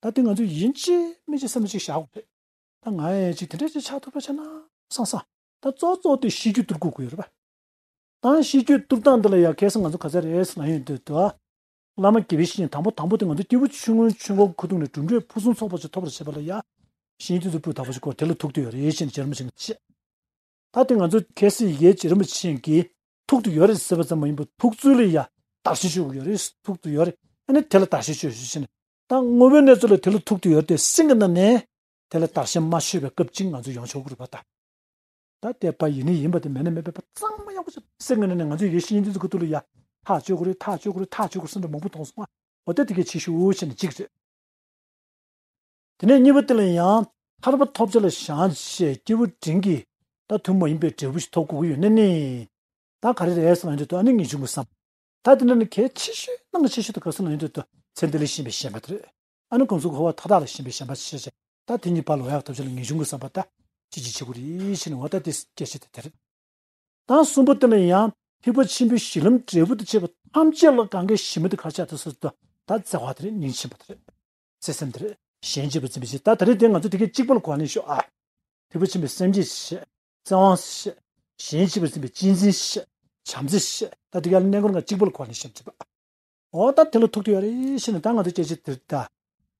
ད་དེ་ང་ཚོ་ཡིན་གཅིག་མིན་གཅིག་སེམས་ལ་གཅིག་བཞག་དགོས་རེད། ད་ང་ཡང་ཅིག་དེ་འདྲ་ཅིག་ཆགས་ཐུབ་པ་བྱས་ན་བསམ་བསམ། ད་གཙོ་གཙོ་དེ་ཤེས་རྒྱུད་བསྡུར་དགོས་ཀྱི་ཡོད་རེད་པ། ད་ཤེས་རྒྱུད་གཏུབ་སྟངས་འདི་ལ་ཡ་ཁ་སང་ང་ཚོ་ག་ཚོད་རེད་ལབ་ཡོང་དུས་དུ། བླ་མ་དགེ་བའི་བཤེས་གཉེན་དང་པོ་དང་པོ་དེ་ང་ཚོ་སྐྱེས་བུ་ཆུང་ངུའི་ཆོས་འཁོར་ཁུ་ཐུག་ནས་གྲུབ་འབྲས་ཕུན་སུམ་ཚོགས་པ་ཞིག་ཐོབ་པར་བྱེད་པ་ལ་ཡ། བཤེས་གཉེན་བསྟེན་ཚུལ་སྤུས་དག་པོ་ཞིག་དགོས། དེ་ལ་ཐུག་བསྡད་ཡོད་རེད་ཅེས་རྗེ་རིན་པོ་ཆེས་བཤད། ད་དེ་ང་ཚོ་ཁ་སང་རྗེ་རིན་པོ་ཆེ་གིས་ཐུག་བསྡད་ཡོད་རེད་ཟེར་བ་ཙམ་མ་ཡིན་པར་ཐུག་ཚུལ་ལ་ཡ་བརྟག་དཔྱད་བྱེད་དགོས་ཡོད་རེད། ཐུག་བསྡད་ཡོད་རེད། ཨ་ནི་དེ་ལ་བརྟག་དཔྱད་བྱེད་ཤོག་ཅེས་ནས། ད་དངོས་པོའི་གནས་ཚུལ་ལ་དེ་ལ་ཐུག་བསྡད་ཡོད་རེད་དེ་སེམས་ཀྱི་ནང་ནས་དེ་ལ་བརྟག་དཔྱད་མ་བྱས་པའི་སྐབས་ཅིག་ང་ཚོ་ཡོང་ཆོག་གི་རེད་པ་ད། ད་དེ་པ་ཡིན་ནི་ཡིན་པ་དེ་མེད་ན་མེད་པའི་པ་གཙང་མ་ཡག་པོ་ཞིག་སེམས་ཀྱི་ནང་ནས་ང་ཚོས་ཡེ་ཤེས་དབྱིངས་ཐིག་ཚོ་གི་ཐུགས་ལ་ཡ་ཐག་གཅོད་དགོས་རེད། ཐག་གཅོད་དགོས་རེད། ཐག་གཅོད་དགོས་རེད་བསམ་པ་མང་པོ་མཐོང་སོང་ང་། འོ་ད་དེ་གས་ཆེ་ཤོས་ཅེས་ནས་གཅིག་རེད། དེ་ནས་གཉིས་པ་དེ་ལ་ཡང་ཐར་པ་ཐོབ་བྱ་ལ་བྱང་ཆེས་སྐྱེས་བུ་འབྲིང་གིས་ད་ཐུན་མོང་མ་ཡིན་པའི་འབྲས་བུ་ཞིག་ཐོབ་དགོས་ཀྱི་ཡོད་ན་ནི། ད་ག་རེ་རེད་ཟེར་ན་འདི་ལྟོས། ཨ་ནི་ངེས་འབྱུང་གི་བསམ། ད་དེ་ནས་ནི་གལ་ཆེ་ཤོས་གནད་འགག་ཆེ་ཤོས་དེ་ག་རེ་ཟེར་ན་འདི་ལྟོས། ཚེ་འདི་ལ་ཞེན་པའི་ཞེན་པ་དེ་རེད། ཨ་ནི་གོམས་སྲོལ་འཁོར་བ་མཐའ་དག་ལ་ཞེན་པའི་ཞེན་པ་ཆེ་ཆེ། ད་དེ་གཉིས་བར་ལ་ཡག་ཐོབ་བྱ་ལ་ངེས་འབྱུང་གི་བསམ་པ་ད་ཅི་ཅི་བྱེད་དགོས་རེད་ཞེས་ནས་འོ་ད་དེ་སྐད་ཆ་དེ་དེ་རེད། ད་གསུམ་པོ་དེ་ལ་ཡང་ཐེག་པ་ཆེན་པོའི་གཞི་ལམ་འབྲས་བུ་དང་བཅས་པ་ཐམས་ཅད་ལ་གང་གའི་གཞི་མ་དེ་ག་རེ་ཆགས་འདུག་ཟེར་དུས་ད་བརྩེ་བ་དེ་རེད། སྙིང་རྗེ་ཆེན་པོ་དེ་རེད། བརྩེ་སེམས་དེ་རེད། ཞེན་བྱེད་པ་འཛིན་པའི་ཕྱིར། ད་ད་རེས་དེ་ང་ཚོ་དེ་གའི་གཅིག་པ་ལ་གོ་བ་ལེན་ཤོག་ཨ། ཐེག་པ་ཆེན་པོའི་སེམས་བསྐྱེད་བཤད། བརྩེ་བ་བཤད། ཞེན་བྱེད་པ་འཛིན་པའི་གཅེས་འཛིན་བཤད། བྱམས་བརྩེ་བཤད། ད་དེ་ག་ལ་གནས་སྐོར་ང་གཅིག་པ་ལ་གོ་བ་ལེན་ཤོག་ཅེས་པ། འོ་ད་དེ་ལ་ཐུག་བསྡད་ཡོད་རེད་ཞེས་ནས་ད་ང་ཚོ་སྐད་ཆ་དེ་ད།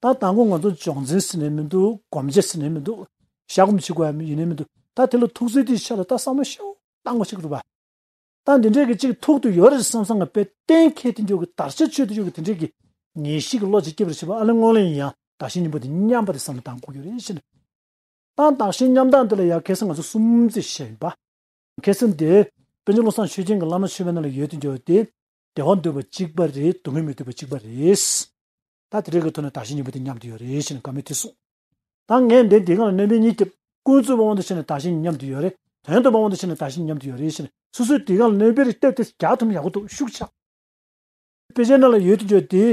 ད་དང་པོ་ང་ཚོ་སྦྱོང་ཚན་ཟེར་ནས་མི་འདུག་སྒོམ་བྱེད་ཟེར་ནས་མི་འདུག་བཤད་སྒོམ་བྱེད་དགོས་ཡ་ཡིན་ནས་མི་འདུག་ད་དེ་ལ་ཐུག་ཚུལ་དེའི་ཆ་ལ་ད་བསམ་བློ་ཞིག་བཏང་དགོས་ཤིག་རེད་པ། ད་འདི་འདྲས་ཀྱི་གཅིག་ཐུག་བསྡད་ཡོད་རེད་བསམ་བསམ་ང་དཔེ་གཏན་འཁེལ་དེ་འཇོག་གི་དར་ཆ་ཆོད་དེ་འཇོག་གི་དེ་འདྲས་ཀྱི་ངེས་ཤེས་ཀྱི་བློ་ཅིག་སྐྱེ་བར་བྱེད་པ་ཨ་ལེ་སྔོན་ལ་ཡིན་ཡང་བདག་གཞན་གཉིས་པོ་དེ་མཉམ་པ་དེ་བསམ་བློ་བཏང་དགོས་ཀྱི་རེད་ཞེས་ནས། ད་བདག་གཞན་མཉམ་བཏང་འདི་ལ་ཡང་ཁ་སང་ང་ཚོ་གསུམ་ཙམ་བཤད་ཡིན་པ། ཁ་སང་དེ་པཎ་ཆེན་བློ་བཟང་ཆོས་རྒྱན་གྱི་བླ་མ་མཆོད་པའི་ནང་ལ་ཡོད་དེ་འཇོག་དེ། བདེ་བ་འདོད་པ་གཅིག་པ་རེད། སྡུག་བསྔལ་མི་འདོད་པ་གཅིག་པ་རེད། ད་དེ་རིགས་ཀྱི་ཐོག་ནས་བདག་གཞན་གཉིས་པོ་དེ་མཉམ་དུ་ཡོད་རེད་ཞེས་ནས་བཀའ་མོལ་དེ་གསུངས། ད་ངས་འདི་འདི་ག་ལ་སྣོན་པའི་གཉིས་ཀྱི་ཀུན་རྫོབ་དབང་དུ་བྱས་ནས་བདག་གཞན་མཉམ་དུ་ཡོད་རེད། དོན་དམ་པའི་དབང་དུ་བྱས་ནས་བདག་གཞན་མཉམ་དུ་ཡོད་རེད་ཞེས་ནས་སོ་སོའི་འདི་ག་ལ་སྣོན་པའི་རིགས་ལྟ་དེ་རྒྱག་ཐུབ་ན་ཡག་པོ་འདུག་ཤུགས་ཆག་དཔེ་ཆའི་ནང་ལ་ཡོད་དེ་འཇོག་དེ།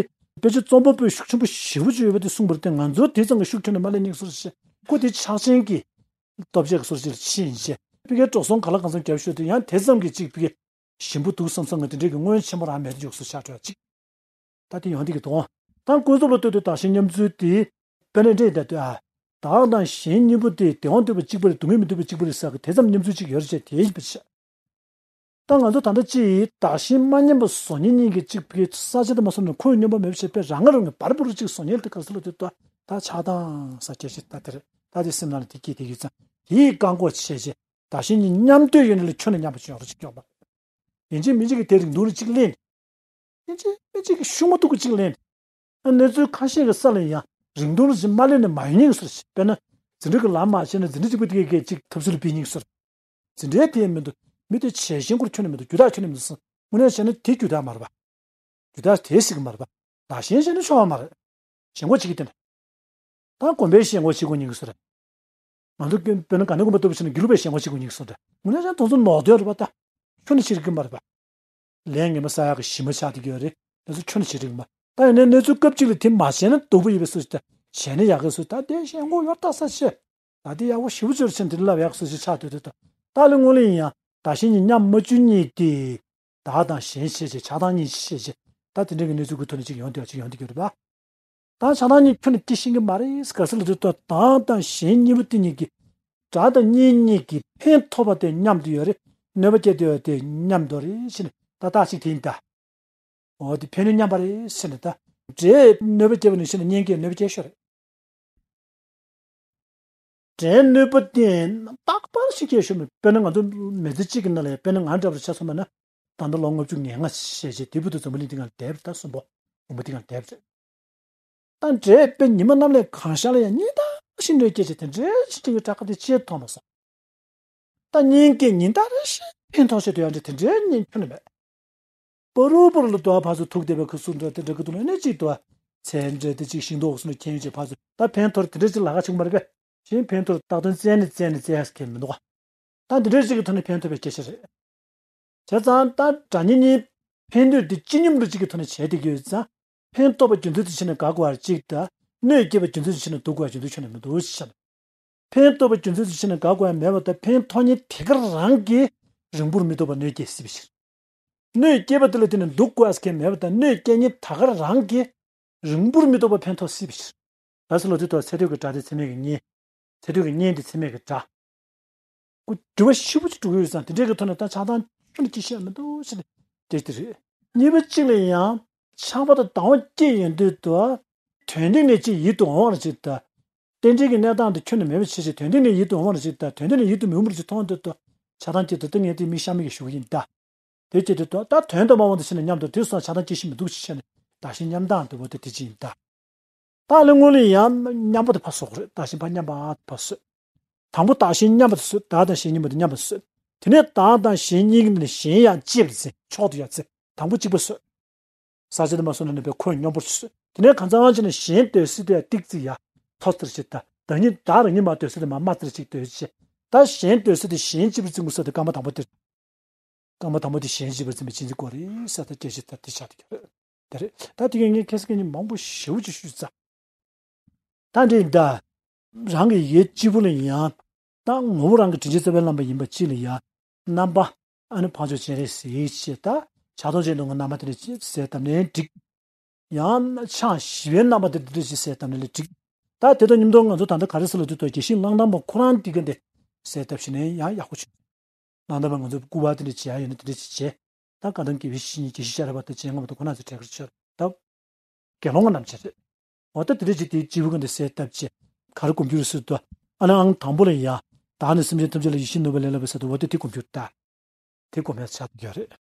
དཔེ་ཆ་རྩོམ་པ་པོས་ཤུགས་ཆེན་པོ་ཞེ་པོ་ཅིག་ཡོད་པ་དེ་གསུངས་པ་རེད་དེ། ང་ཚོ་དེ་ཙམ་གྱི་ཤུགས་ཁྱོན་ནས་མ་ལེན་སྙིང་སོར་ཞེས་ཁོ་དེ་ཕྱག་ཆེན་གྱི་སྟོབས་ཆེ་གི་སོར་ཞིག་ལ་ཕྱིན་ཡིན་ཞེས་ཕ་གིའི་འགྲོ་སོང་ག་ལ་གང་འཚམ་བརྒྱབ་ཤོག་དེ་ཡང་དེ་ཙམ་གྱི་གཅིག་ཕ་གི་ཞིམ་པོ་འདུག་བསམ་བསམ་ང་དེ་འདྲས་ཀྱི་སྔོན་ཆད་པོ་རང་མེད་དེ་འཇོག་སོ་ཆགས་འགྲོ་ཡ་གཅིག་ད་དེ་ཡོང་དེ་གི་དོན་དང་ཀུན་རྫོབ་ལ་ལྟོས་དུས་བདག་གཞན་མཉམ་ཚུལ་དེ་དཔེར་ན་འདྲེས་ད་ལྟོས་ཨ། བདག་དང་གཞན་གཉིས་པོ་དེ་བདེ་བ་འདོད་པ་གཅིག་པ་རེད། སྡུག་བསྔལ་མི་འདོད་པ་གཅིག་པ་རེད་ཟེར་གི་དེ་ཙམ་མཉམ་ཚུལ་གཅིག་ཡོད་རེད་ཅེས་དེའི་ཕྱིར། ད་ང་ཚོ་ད་ལྟ་ཅི་ཡིས་བདག་གཞན་མ་མཉམ་པ་བཟོ་མཁན་གཉིས་ཀྱི་གཅིག་ཕ་གིའི་ས་ཆ་དུ་མ་སོང་ནས་ཁོད་སྙོམས་པ་མེད་པ་བྱས་པས་རང་ངར་ངས་འབར་འབུར་གཅིག་བཟོ་མཁན་དེ་ག་ཚོད་ལ་དེ་ལྟ་ད་ཆགས་སྡང་ས་སྐྱེ་ཤི་ད་དེ་རེད། ད་དེ་སེམས་ནང་ལ་དེ་སྐྱེས་དེ་ཡོད་ཙང་དེ་ཡིས་བཀག་འགོག་བྱས་རྗེས་བདག་གཞན་གཉིས་མཉམ་དུ་ཡོད་ནས་ལ་ཁྱོན་ནས་མཉམ་པ་ཅིག་ཡོང་རོགས་ཅིག་སྐྱོག་པ། ཡིན་གཅིག་མིན་གཅིག་གི་དེ་རིང་ཐུང་ལ་གཅིག་ལེན། ཡིན་གཅིག་མིན་གཅིག་གི་ཤུགས་མ་ཐུག་གི་གཅིག་ལེན། ཨ་གནས་ཚུལ་ཁ་ཤས་ཀྱི་ས་ལ་ཡང་རིང་ཐུང་ལ་གཅིག་མ་ལེན་ནས་མ་ཡོང་ཉེན་གི་ཟེར་ཞིག་དཔེར་ན། འཛིན་གྲྭ་གི་ལམ་མ་ཕྱིན་ན་འཛིན་གྲྭ་གཅིག་པུ་དེ་གས་གཅིག་ཐབས་ཚུལ་སྤེལ་ཉེན་གི་ཟེར། འཛིན་གྲྭའི་དེ་མི་འདུག་མི་དེ་བྱས་ཤེས་སྐོར་ཁྱོན་ནས་མི་འདུག་རྒྱུ་དག་ཁྱོན་ནས་མི་འདུག་ཟེར། དངོས་གནས་བྱས་ན་དེ་རྒྱུ་དག་མ་རེད་པ། རྒྱུ་དག་དེ་སྲིད་གི་མ་རེད་པ། བདག་གཞན་བྱས་ན་ཆོག་པ་མ་རེད། ཞེན་ཁོག་བྱེད་ཀྱི་དེ་འདྲ། ད་དགོན་པའི་ཞེན་ཁོག་བྱེད་དགོས་ཉེན་གི་ཟེར། ང་ཚོ་དཔེར་ན་ག་ནས་དགོན་པ་ལྟ་བུ་བྱས་ན་དགེ་ལུགས་པའི་ཞེན་ཁོག་བྱེད་དགོས་ཉེན་གི་ཟེར་འདྲ། དངོས་གནས་བྱས་ན་དེ་ཚོ་ནོར་དོན་རེད་པ་ད། ཁྱོན་ནས་བྱེད་ཀྱི་མ་རེད་པ། ལས་ངན་པ་བསགས་ཡག་གི་གཞི་མ་ཆགས་བསྡད་ཀྱི་ཡོད་རེད། དེ་ཚོ་ཁྱོན་ནས་བྱེད་ཀྱི་མ། ད་ཡིན་ནའི་གནས་ཚུལ་སྐབས་གཅིག་ལ་དེ་མ་བྱས་ན་སྡུག་པོ་ཡོད་པའི་བཟོ་ཞིག་དང་བྱས་ན་ཡག་གི་བཟོ་ཞིག་ད་དེ་ཞེན་ཁོག་ཡོད་ད་ས་ཆེ། ད་དེ་ཡག་པོ་ཞེ་པོ་ཅིག་རེད་ཟེར་དེ་ལབ་ཡག་བཟོ་ཞིག་ཆགས་སྡོད་དུས་ད། ད་ལས་སྔོན་ལ་ཡིན་ཡང་བདག་གཞན་གཉིས་མཉམ་མ་བཅུག་ཉིད་དེ། བདག་དང་གཞན་བྱས་བྱས་ཆགས་སྡང་གཉིས་བྱས་བྱས་ད་དེ་འདྲ་གི་གནས་ཚུལ་གྱི་ཐོག་ནས་ཅིག་ཡོང་དུས་ཅིག་ཡོང་དུས་ཀྱི་རེད་པ། ད་ཆགས་སྡང་གཉིས་ཁྱོན་ནས་སྐྱེ་ཤེས་ཀྱི་མ་རེད། ག་ཟེར་ལབ་དུས་ད་བདག་དང་གཞན་གཉིས་པོ་དེ་གཉིས་ཀྱི་དགྲ་དང་གཉེན་གཉིས་ཀྱི་ཕན་ཐོགས་པ་དེ་མཉམ་དུ་ཡོད་རེད། གནོད་པ་སྐྱེལ་དུ་ཡོད་དེ་མཉམ་དུ་རེད་ཟེར་ནས་ད་རྟགས་གཅིག་དེ་ཡིན་ད། འོ་དེ་ཕན་གནོད་མཉམ་པ་རེད་ཟེར་ནས་ད། དགྲས་གནོད་པ་སྐྱེལ་བ་ནང་བཞིན་གཉེན་གྱིས་གནོད་པ་སྐྱེལ་ཤོས་རེད། དགྲས་གནོད་པ་དེ་རྟག་པར་ཞིག་སྐྱེལ་ཤོར་མེད། དཔེར་ན་ང་ཚོ་མི་ཚེ་གཅིག་གི་ནང་ལ་དཔེར་ན་ང་འདྲ་བར་ཆ་མཚོན་པ་ན། ད་ལྟ་ལོ་ལྔ་བཅུ་ང་ལྔ་བྱས་རྗེས་དེ་བར་དུ་འཛམ་བུ་གླིང་འདི་སྒང་ལ་བསྡད་པ་རེད། ད་གསོན་པོ་སྒོར་མོ་འདི་སྒང་ལ་བསྡད་པ་རེད། ད་འདྲའི་དཔེ་ཉི་མ་གནམ་ལ་གང་ཤར་ལ་ཡང་སྙིང་ཐག་ཞིག་གནོད་སྐྱེལ་བྱས་དེ་འདྲའི་ཞིག་སྐྱེ་གི་དྲག་ག་དེ་ཅིས་མཐོང་མ་སོང་། ད་གཉེན་གྱིས་ཉིན་ལྟར་རེ་བཞིན་ཕན་ཐོགས་བྱས་དུ་ཡང་འདྲ་དེ་འདྲའི་གཉེན་ཁྱོན་ནས་མེད། པ་རུ་པ་རུ་ལ་དུ་བ་ཕར་ཚུར་ཐུག་བསྡད་པའི་ཁུ་སུ་འདྲ་དེ་འདྲ་གི་འདུག་ལ་ནི་གཅིག་དུ་བ་ཚལ་འདྲ་དེ་གཅིག་ཤིང་ཏོག་སུ་ནས་ཁྱེར་ཡོང་བྱས་ཕར་ཚུར་ད་ཕན་ཐོགས་དེ་འདྲ་གཅིག་ལ་ཁ་ཆུང་མ་རེད་པས། གཞན་ཕན་ཐོགས་རྟག་དོན་བཙལ་ནས་བཙལ་ནས་བཙལ་ཡག་གི་མི་འདུག་ད་འདི་འདྲའི་གཅིག་གི་ཐོག་ནས་ཕན་ཐོགས་པའི་སྐད་ཆ་རེད། བྱས་ཙང་ད་དགྲ་གཉེན་གཉིས་ཕན་གནོད་དེ་ཅི་སྙོམས་འདྲ་གཅིག་གི་ཐོག་ནས་བྱས་བསྡད་ཀྱི་ཡོད་ཙང་། ཕན་ཐོགས་པ་རྒྱུ་མཚན་དུ་བྱས་ནས་དགའ་དགོས་པ་གཅིག་དང་། གནོད་སྐྱེལ་བ་རྒྱུ་མཚན་དུ་བྱས་ནས་སྡུག་དགོས་པ་རྒྱུ་མཚན་ཁྱོན་ནས་མི་འདུག་ཅེས་བཤད། ཕན་ཐོགས་པ་རྒྱུ་མཚན་དུ་བྱས་ནས་དགའ་དགོས་པ་མེད་པ་དང་། ཕན་ཐོགས་མཁན་དེ་ག་རང་གིས་རིང་པོར་མི་ཐོགས་པར་གནོད་སྐྱེལ་སྲིད་པའི་ཕྱིར། གནོད་སྐྱེལ་བ་དེ་ལ་བརྟེན་ནས་སྡུག་དགོས་པ་ཟེར་མཁན་མེད་པ་དང་། གནོད་སྐྱེལ་མཁན་ད་ག་རང་གིས་རིང་པོར་མི་ཐོགས་པར་ཕན་ཐོགས་སྲིད་པའི་ཕྱིར། ད་ཚེ་ལོ་དུས་དང་ཚེ་སྟོད་ཀྱི་དགྲ་དེ་ཚེ་སྨད་ཀྱི་གཉེན། ཚེ་སྟོད་ཀྱི་གཉེན་དེ་ཚེ་སྨད་ཀྱི་དགྲ། ཁོ་འགྱུར་བ་ཞེ་པོ་ཅིག་འགྲོ་གི་ཡོད་ཙང་། དེ་འདྲའི་གི་ཐོག་ནས་ད་ཆགས་སྡང་ ཁྱོད་ནི་ཅི་ཤེས་མི་འདུག་ཟེར་ནས་དེ་དེ་རེད། གཉིས་པ་གཅིག་ལ་ཡང་ཆགས་པ་དང་སྡང་བ་སྐྱེས་ཡོང་དུས་དུ། དོན་སྟེང་ནས་ཅི་ཡིད་དུ་འོང་བ་ཅིག་དང་། རྟེན་འབྲེལ་གྱི་གནས་སྟངས་དེ་ཁྱོན་ནས་མེད་པ་བྱས་ཤིང་དོན་སྟེང་ནས་ཡིད་དུ་འོང་བ་ཅིག་དང་དོན་སྟེང་ནས་ཡིད་དུ་མི་འོང་བ་ཅིག་མཐོང་དུས་དུ། ཆགས་སྡང་སྐྱེས་དུས་དུ་ངས་དེ་མི་གཤའ་མི་གི་ཞུ་གི་ཡིན་ད། དེ་བྱེད་དུས་དུ་ད་དོན་དུ་མ་འོང་དུ་ཕྱིན་ན་སྙམ་དུ་དེ་སོང་ཆགས་སྡང་སྐྱེ་ཤི་མི་འདུག་ཅེས་བྱས་ནས་བདག་གཞན་མཉམ་སྡང་དུ་བོ་དེ་དེ་ཅི་ཡིན་ད། ད་ལས་སྔོན་ལ་ཡང་མཉམ་པོ་དེ་ཕར་སོགས་རེད། བདག་གཞན་ཕར་མཉམ་པ་ཕར་སོད། དང་པོ་བདག་གཞན་མཉམ་པ་དེ་སོད། བདག་དང་གཞན་མཉམ་པ་དེ་མཉམ་པ་སོད། དེ་ནས་བདག་དང་གཞན་གཉིས་ཀྱི་ནང་ནས་གཞན་ཡང་གཅེས་པར་འཛིན་ཕྱོགས་དུ་ཡར་འཛིན། དང་པོ་གཅིག་པ་སོད། ས་ཆ་དེ་མ་སོང་ན་ནི་པའི་ཁོས་སྙོམས་པོར་སོད། དེ་ནས་གང་ཚང་བྱས་ནས་གཞན་འདོད་སྲེད་དེ་ཡང་ཏིག་ཙི་ཡར་མཐོ་ཙིར་བྱེད་ད། བདག་ཉིད་བདག་རང་ཉིད་མ་འདོད་སྲེད་དེ་མ་དམའ་ཙིར་ཅིག་འདོད་བྱེད། ད་གཞན་འདོད་སྲེད་དེ་གཞན་གཅེས་པར་འཛིན་དགོས་ས་དེ་སྐར་མ་དང་པོ་དེ། སྐར་མ་དང་པོ་དེ་གཞན་གཅེས་པར་འཛིན་པའི་བྱེད་འཛིན་སྐོར་རེད་ཟེར་ད་སྐད་ཆ་ད་དེ་ཆགས་ཀྱི་ཡོད་རེད། དེ་རེད། ད་དེ་གའི་ངས་ཁ་སང་ངས་མང་པོ་ཞེ་པོ་ཅིག་ཞུས་ཚར། ད་འདི་ཡིན་ད། རང་གི་ཡིད་གཅིག་པུ་ལ་ཡང་། ད་ངོ་བོ་རང་གི་དྲིན་ཅན་རྩ་བའི་བླ་མ་ཡིན་པ་གཅིག་ལ་ཡང་། རྣམ་པ། ཨ་ནི་འཕགས་མཆོག་སྤྱན་རས་གཟིགས་ཞེས་ད། ཕྱག་སྟོང་ཅན་དུ་ང་རྣམ་པ་དེ་འདྲ་ཅིག་ཟེར་དམ་ནས་འགྲིག་ཡང་ཕྱག་བཞི་པའི་རྣམ་པ་དེ་འདི་འདྲ་ཅིག་ཟེར་དམ་ནས་ལས་འགྲིག་ད་དེ་དང་མཉམ་དུ་ང་ཚོ་ད་ལྟ་ག་རེ་ཟེར་ལ་དུས་ཐོག་དགེ་བཤེས་གླང་དར་མ་ཁོ་རང་འདི་ག་འདི་ཟེར་ཐབས་ཤེས་ནས་ཡང་ཡག་པོ་བྱུང་། གླང་དར་མ་ང་ཚོ་སྐུ་པར་དེ་འདྲ་བྱེད་ཡ་ཡོད་ན་དེ་འདྲ་ཅིག་བྱས། ད་བཀའ་གདམས་དགེ་བའི་བཤེས་གཉེན་དགེ་བཤེས་ཤ་ར་བ་དང་རྗེ་ངག་དབང་དང་ཁོ་རང་ཚོ་གྲལ་ཁར་ཆགས་ད། དགེ་སློང་ང་རྣམས་ཀྱི་རེད། འོ་ད་དེ་འདྲ་ཅིག་དེ་སྤྱི་བོ་ག་འདི་གསལ་བཏབ་ཅེས། ག་རེ་སྒོམ་རྒྱུ་རེད་ཟེར་དུས། ཨ་ནི་ཨང་དང་པོ་ལ་ཡ། བདག་ནི་སེམས་ཅན་ཐམས་ཅད་ལ་ཡིད་བཞིན་ནོར་བུ་ལས་སླ་བའི་ས་དུ་འོ་ད་དེ་སྒོམ་རྒྱུ་ད། དེ་སྒོམ་ཡ་ཆགས་ཡོད་རེད།